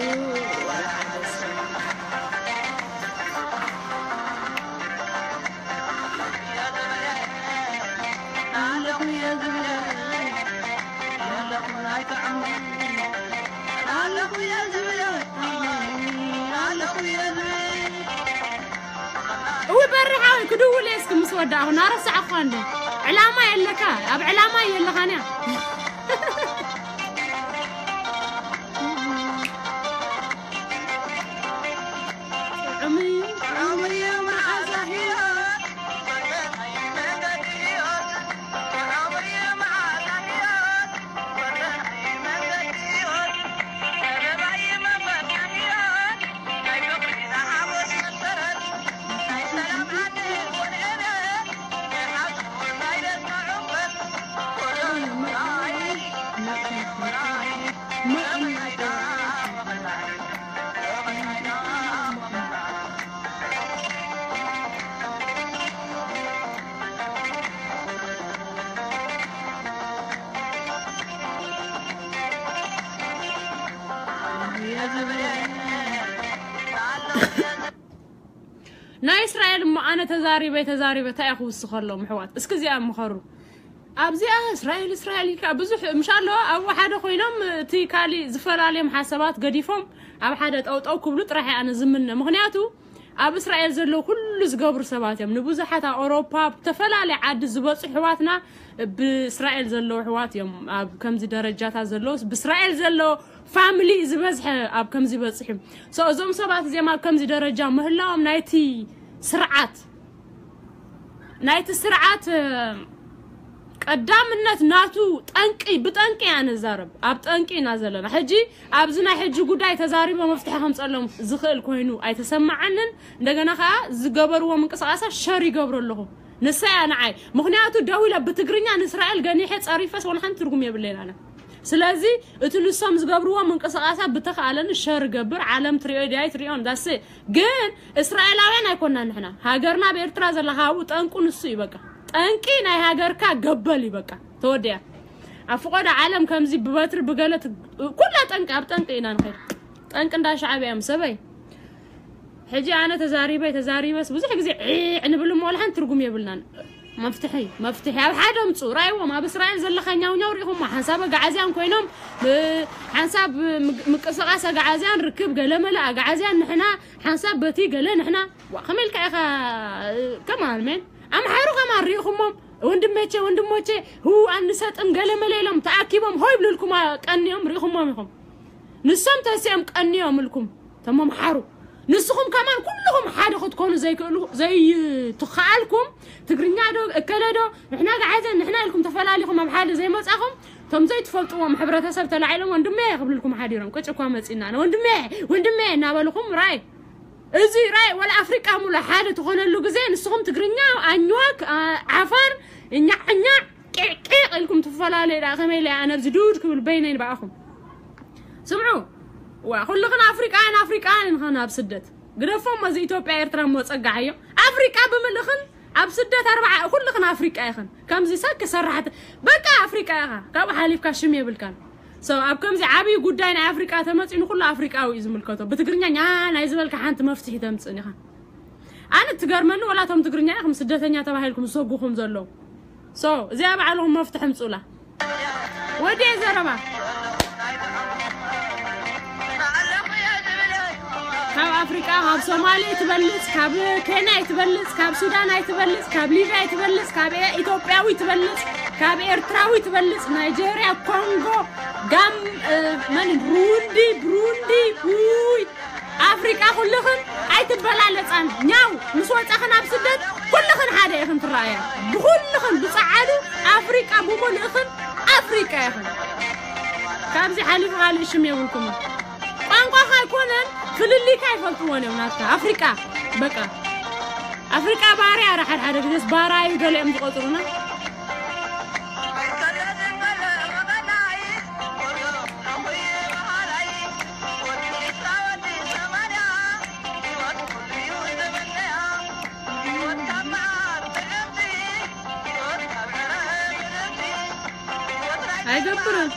እዊ በርሓዊ ክድውል እየ እስኪ ምስ ወዳእኹ ናረሳዕኳ እንደ ዕላማ የለካ ኣብ ዕላማ የለኻንያ ናይ እስራኤል እሞ ኣነ ተዛሪበ ተዛሪበ እንታይ ክውስኸሎም ኣሕዋት? እስኪ እዚኣ ምኸሩ። ኣብዚኣ እስራኤል እስራኤል ኢልካ ብዙሕ ምሻሎ ኣብኡ ሓደ ኮይኖም እቲ ካሊእ ዝፈላለዮም ሓሳባት ገዲፎም ኣብ ሓደ ጠውጠው ክብሉ ጥራሕ እየ ኣነ ዝምነ። ምክንያቱ ኣብ እስራኤል ዘለዉ ኩሉ ዝገብሩ ሰባት እዮም። ንብዙሓት ኣብ ኣውሮፓ፣ ኣብ ዝተፈላለየ ዓዲ ዝበፅሑ ኣሕዋትና ብእስራኤል ዘለዉ ኣሕዋት እዮም ኣብ ከምዚ ደረጃታት ዘለዉ። ብእስራኤል ዘለዉ ፋሚሊ ዝበዝሐ ኣብ ከምዚ በፂሑ። So እዞም ሰባት እዚኦም ኣብ ከምዚ ደረጃ ምህላዎም ናይቲ ስርዓት ናይቲ ስርዓት ቀዳምነት ናቱ ጠንቂ ብጠንቂ ኢና ንዛረብ። ኣብ ጠንቂ ኢና ዘለና። ሕጂ ኣብዚ ናይ ሕጂ ጉዳይ ተዛሪቦ መፍትሒ ከምፀሎም ዝኽእል ኮይኑ ኣይተሰማዓንን። እንደገና ከዓ ዝገበርዎ ምንቅስቃሳት ሸር ይገብሮ ኣለኹ። ንሳ እያ ንዓይ። ምክንያቱ ደው ኢለ ብትግርኛ ንእስራኤል ገኒሐ ጸሪፈስ ወላ ሓንቲ ትርጉም የብለይን ኣነ። ስለዚ እቲ ንሶም ዝገብርዎ ምንቅስቃሳት ብተኻእለኒ ሸር ገብር፣ ዓለም ትሪኦ ድያ ኣይትሪኦን ዳስ። ግን እስራኤላውያን ኣይኮና ንሕና። ሃገርና ኣብ ኤርትራ ዘላ ካብኡ ጠንቁ ንሱ እዩ በቃ። ጠንቂ ናይ ሃገርካ ገበል እዩ በቃ። ተወዲያ። ኣብ ፍቆዶ ዓለም ከምዚ ብበትሪ ብገለ ት-፣ ኩላ ጠንቂ ኣብ ጠንቂ ኢና ንኸይድ። ጠንቂ እንዳ ሻዕብያ እዮም ሰበይ። ሕጂ ኣነ ተዛሪበ ተዛሪበስ ብዙሕ ግዜ ዒዕ ንብል እሞ ወላ ሓንቲ ትርጉም የብልናን። መፍትሒ መፍትሒ ኣብ ሓደ ምፁ ራይዎም ኣብ እስራኤል ዘለኻ ኛው ኛው ሪኹሞ ሓንሳብ ኣጋዓዝያን ኮይኖም እ፣ ሓንሳብ ምግ- ምቅስቃስ ኣጋዓዝያን ርክብ ገለመለ ኣጋዓዝያን ንሕና ሓንሳብ በቲ ገለ ንሕና ዋ ከመይ ኢልካ ኢኻ ከማን ሜን ኣምሓሩ ከማን ሪኢኹሞም ወንድመቼ ወንድሞቼ ህው ኣንሰጥም ገለመለ ኢሎም ተኣኪቦም ሆይ ብልልኩም ቀንዮም ሪኢኹሞም ኢኹም ንሶም ተሲኦም ቀንዮም ኢልኩም ተመምሓሩ ንስኹም ከማን ኩልኹም ሓደ ክትኮኑ ዘይክእሉ ዘይትኸኣልኩም ትግርኛ ዶ እከለ ዶ ንሕና ጋዓዘን ንሕና ኢልኩም ተፈላሊኹም ኣብ ሓደ ዘይመጻኹም እቶም ዘይትፈልጥዎም ሕብረተሰብ ተላዒሎም ወንድሜ ክብልልኩም ሓዲሮም ቅጭ እኳ መጺና ወንድሜ ወንድሜ እናበልኹም ራይ እዚ ራይ ወላ ኣፍሪቃ ሙሉ ሓደ ትኾነሉ ግዜ ንስኹም ትግርኛ ኣኝዋክ ዓፋር እኛዕኛዕ ቂዕቂቕ ኢልኩም ትፈላለዩ ደኣ ከመይ ኢለ ኣነ ኣብዚ ዱድ ክብል በይነይ ንባኣኹም ስምዑ ዋ ኩልኽን ኣፍሪቃውያን ኣፍሪቃውያን ኢንኸን ኣብ ስደት ግደፎም እዚ ኢትዮጵያ ኤርትራ እሞ ጸጋዓዮ ኣፍሪቃ ብምልእኽን ኣብ ስደት ኣርባዓ ኩልኽን ኣፍሪቃ ኢኽን ከምዚ ሰኪ ሰራሕቲ በቃ ኣፍሪቃ ኢኻ ካብኡ ሓሊፍካ ሽም የብልካን So ኣብ ከምዚ ዓብዪ ጉዳይ ናይ ኣፍሪቃ ተመፂኡ ንኩሉ ኣፍሪቃዊ እዩ ዝምልከቶ ብትግርኛ ኛ ናይ ዝበልካ ሓንቲ መፍትሒ ተምፅእን ኢኻ ኣነ ትገርመኒ ወላ እቶም ትግርኛ ኢኹም ስደተኛ ተባሂልኩም ዝሰጉኹም ዘለዉ So እዚኣ ባዕልኹም መፍትሒ ምፁላ ወዲ ዘረባ ካብ ኣፍሪቃ ካብ ሶማሊ ትበልፅ ካብ ኬንያ ትበልፅ ካብ ሱዳን ኣይትበልፅ ካብ ሊብያ ትበልፅ ካብ ኢትዮጵያዊ ትበልፅ ካብ ኤርትራዊ ትበልፅ ናይጀርያ ኮንጎ ጋም መን ሩንዲ ብሩንዲ ውይ ኣፍሪቃ ኩልኽን ኣይትበላለፃን ኛው ምስ ወፃኽን ኣብ ስደት ኩልኽን ሓደ ኢኽን ትረኣያ ብኩልኽን ብፀዓዱ ኣፍሪቃ ብሙሉእኽን ኣፍሪቃ ኢኽን ካብዚ ሓሊፉ ካልእ ሽም የብልኩምን ቋንቋኻ ኣይኮነን ፍልልይካ ኣይፈልጥዎን እዮም ናትካ ኣፍሪቃ በቃ ኣፍሪቃ ባርያ ራ ሓድሓደ ግዜስ ባራ እዩ ገሊኦም ዝቆፅሩና ኣይገብርን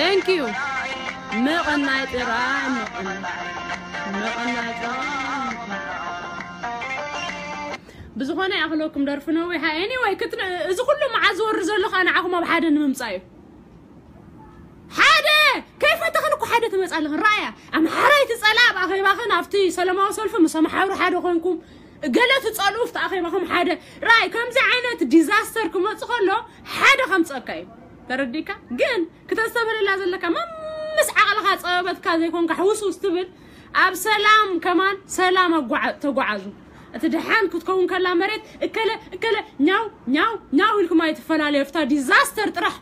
Thank you ምቕናይ ጥራይ ምቕናይ ምቕናይ ጥራይ ብዝኾነ ይኣኽለኩም ደርፊ ነዊሓ anyway ክትነ እዚ ኩሉ መዓዝ ዝወሪ ዘሎ ከዓ ንዓኹም ኣብ ሓደ ንምምፃእ እዩ ሓደ ከይፈተኽን እኮ ሓደ ትመፃ ኣለኽን ረኣያ ኣምሓራይ ትፀላ ኣብ ኣኼባኽን ኣብቲ ሰለማዊ ሰልፊ ምስ ኣምሓሩ ሓደ ኮንኩም ገለ ትፀልኡ ኣብቲ ኣኼባኹም ሓደ ራይ ከምዚ ዓይነት ዲዛስተር ክመፅ ከሎ ሓደ ከምፀካ እዩ ተረዲካ ግን ክተስተብህለላ ዘለካ መምስ ዓቕልኻ ፀበበትካ ዘይኮንካ ሕውስውስ ትብል ኣብ ሰላም ከማን ሰላም ተጓዓዙ እቲ ደሓን ክትከውን ከላ መሬት እከለ እከለ ኛው ኛው ኛው ኢልኩም ኣይትፈላለዩ ኣብታ ዲዛስተር ጥራሕ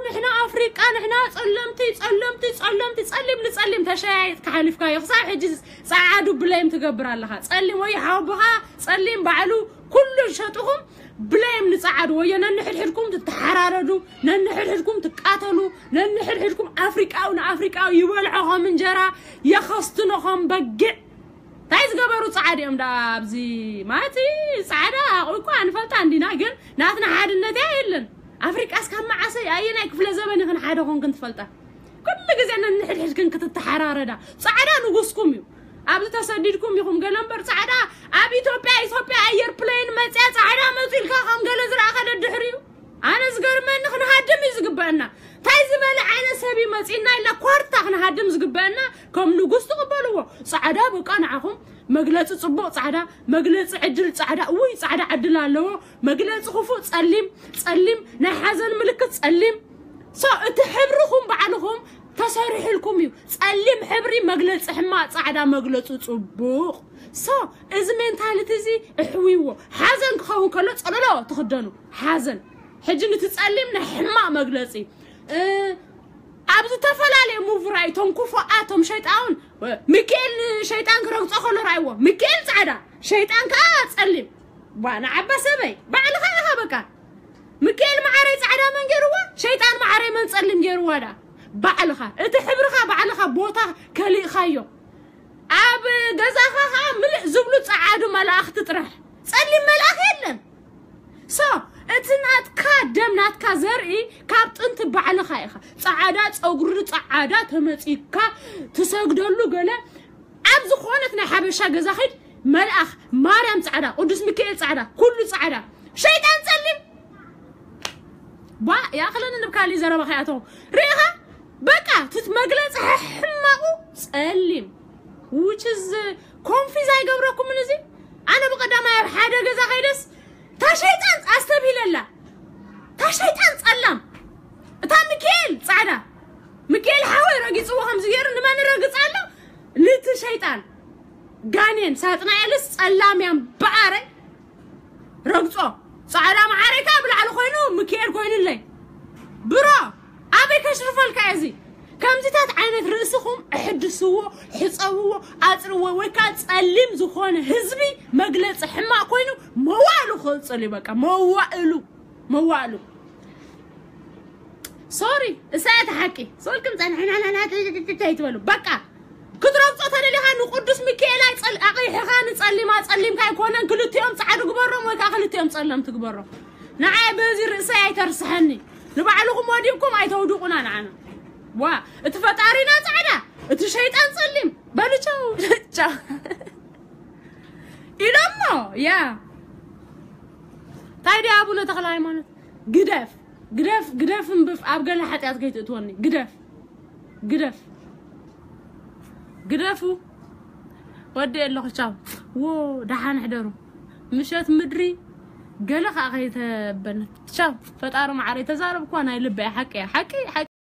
ንሕና ኣፍሪቃ ንሕና ጸለምቲ ጸለምቲ ጸለምቲ ጸሊም ንጸሊም ተሸያይጥካ ሓሊፍካዮ ክሳብ ሕጂ ጸዓዱ ብለይም ትገብር ኣለኻ ጸሊም ወይ ሓወቦኻ ጸሊም ባዕሉ ኩሉ ዝሸጥኹም ብለይም ንጸዓዱ ወዮ ነንሕድሕድኩም ትተሓራረዱ ነንሕድሕድኩም ትቃተሉ ነንሕድሕድኩም ኣፍሪቃዊ ንኣፍሪቃዊ ይበልዖ ከም እንጀራ የኸስትኖ ከም በጊዕ እንታይ ዝገበሩ ጸዓዱ እዮም ደኣ ኣብዚ ማለት ጸዓዳ እኮ ኣንፈልጣ እንዲና ግን ናትና ሓድነት እያ የለን ኣፍሪቃስ ካብ መዓሰ ኣየናይ ክፍለ ዘበን ይኽን ሓደ ኮንክን ትፈልጣ ኩሉ ግዜ ነንሕድሕድክን ክትተሓራረዳ። ጻዕዳ ንጉስኩም እዩ። ኣብዚ ተሰዲድኩም ኢኹም ገለ እምበር ጻዕዳ ኣብ ኢትዮጵያ፣ ኢትዮጵያ ኣየር ፕሌን መጽያ ጻዕዳ መጹ ኢልካ ከም ገለ ዝረኣኻ ደድሕሪኡ። ኣነ ዝገርመኒ ክንሃድም እዩ ዝግበአና። እንታይ ዝበለ ዓይነት ሰብ እዩ መጺእና ኢልና ኳርታ ክንሃድም ዝግበአና። ከም ንጉስ ትቕበልዎ። ጻዕዳ በቃ ንዓኹም መግለጺ ጽቡቕ ጻዕዳ፣ መግለጺ ዕድል ጻዕዳ። ውይ ጻዕዳ ዕድል ኣለዎ። መግለጺ ክፉእ ጸሊም፣ ጸሊም ናይ ሓዘን ምልክት ጸሊም። So እቲ ሕብርኹም ባዕልኹም ተሰሪሕልኩም እዩ። ጸሊም ሕብሪ መግለጺ ሕማቕ፣ ጻዕዳ መግለጺ ጽቡቕ። So እዚ ሜንታሊቲ እዚ እሕውይዎ። ሓዘን ክኸውን ከሎ ጸለሎ ትኽደኑ። ሓዘን። ሕጂ ንቲ ጸሊም ናይ ሕማቕ መግለጺ። እ፣ ኣብ ዝተፈላለየ ሙቭ ራእዩ፣ እቶም ክፉኣት፣ እቶም ሸይጣውን፣ ሚካኤል ንሸይጣን ክረግጾ ከሎ ራእይዎ። ሚካኤል ጻዕዳ፣ ሸይጣን ከኣ ጸሊም። ዋ፣ ንዓባ ሰበይ፣ ባዕልኻ ኢኻ በቃ። ሚካኤል መዓረይ ጻዕዳ መን ገይርዋ? ሸይጣን መዓረይ መን ጸሊም ገይርዋ ዳ? ባዕልኻ። እቲ ሕብርኻ ባዕልኻ ቦታ ከሊእኻዮ። ኣብ ገዛኻ ኸኣ ምልእ ዝብሉ ጸዓዱ መላእኽቲ ጥራሕ። ጸሊም መልኣኽ የለን። So እቲ ናትካ ደም ናትካ ዘርኢ ካብ ጥንቲ ባዕልኻ ኢኻ። ጸዓዳ ጸጉሪ ጸዓዳ ተመጺካ ትሰግደሉ ገለ ኣብ ዝኾነት ናይ ሓበሻ ገዛ ኸይድ መልኣኽ ማርያም ጻዕዳ፣ ቅዱስ ሚካኤል ጻዕዳ፣ ኩሉ ጻዕዳ፣ ሸይጣን ጸሊም። ባ ያኽልን ንብ ካሊ ዘረባ ከያቶ ሪኢኻ በቃ ትት መግለጽ ሕማቑ ጸሊም which is ኮንፊዝ ኣይገብረኩምን እዚ ኣነ ብቀዳማይ ኣብ ሓደ ገዛ ከይደስ እታ ሸይጣን ኣስተብሂለላ እታ ሸይጣን ጸላም እታ ሚካኤል ጻዕዳ ሚካኤል ሓወይ ረጊጽዎ ከምዚ ገይሩ ንመን ረግጽ ኣሎ ንቲ ሸይጣን ጋኔን ሳጥናኤልስ ጸላም ያም በኣረ ረግጾ ጻዕዳ መዓረይ ከኣ ብላዕሊ ኮይኑ ሚካኤል ኮይኑለይ ብሮ ኣበይ ከሽርፈልካ እዚ ከምዚታት ዓይነት ርእስኹም እሕድስዎ ሕጸብዎ ኣጽርዎ ወይ ከዓ ጸሊም ዝኾነ ህዝቢ መግለጺ ሕማቕ ኮይኑ መዋእሉ ክቕጽል እዩ በቃ መዋእሉ መዋእሉ ሶሪ እሳያት ሓቂ ሶልክም ጸንሕናናናትይትበሉ በቃ ክትረግጾ ተደሊኻ ንቅዱስ ሚካኤል ኣይጸል ኣቂሕኻ ንጸሊም ኣጸሊምካ ኣይኮነን ክልቲኦም ጻዕዱ ግበሮም ወይ ከዓ ክልቲኦም ጸለምቲ ግበሮም ንዓይ በዚ ርእሰይ ኣይተርስሐኒ ንባዕልኹም ወዲብኩም ኣይተውድቁና ንዓና ዋ እቲ ፈጣሪና ጻዕዳ እቲ ሸይጣን ጸሊም በሉ ቻው ቻው ኢሎሞ ያ እንታይ ድያ ኣቡነ ተክለ ሃይማኖት ግደፍ ግደፍ ግደፍ እምብፍ ኣብ ገለ ሓጢኣት ከይትእትወኒ ግደፍ ግደፍ ግደፉ ወዲ ኣለኹ ቻው ዎ ደሓን ሕደሩ ምሸት ምድሪ ገለ ከዓ ከይተበነ ቻው ፈጣሪ ማዕረይ ተዛረብኳ ናይ ልበይ ሓቂ እያ ሓቂ ሓቂ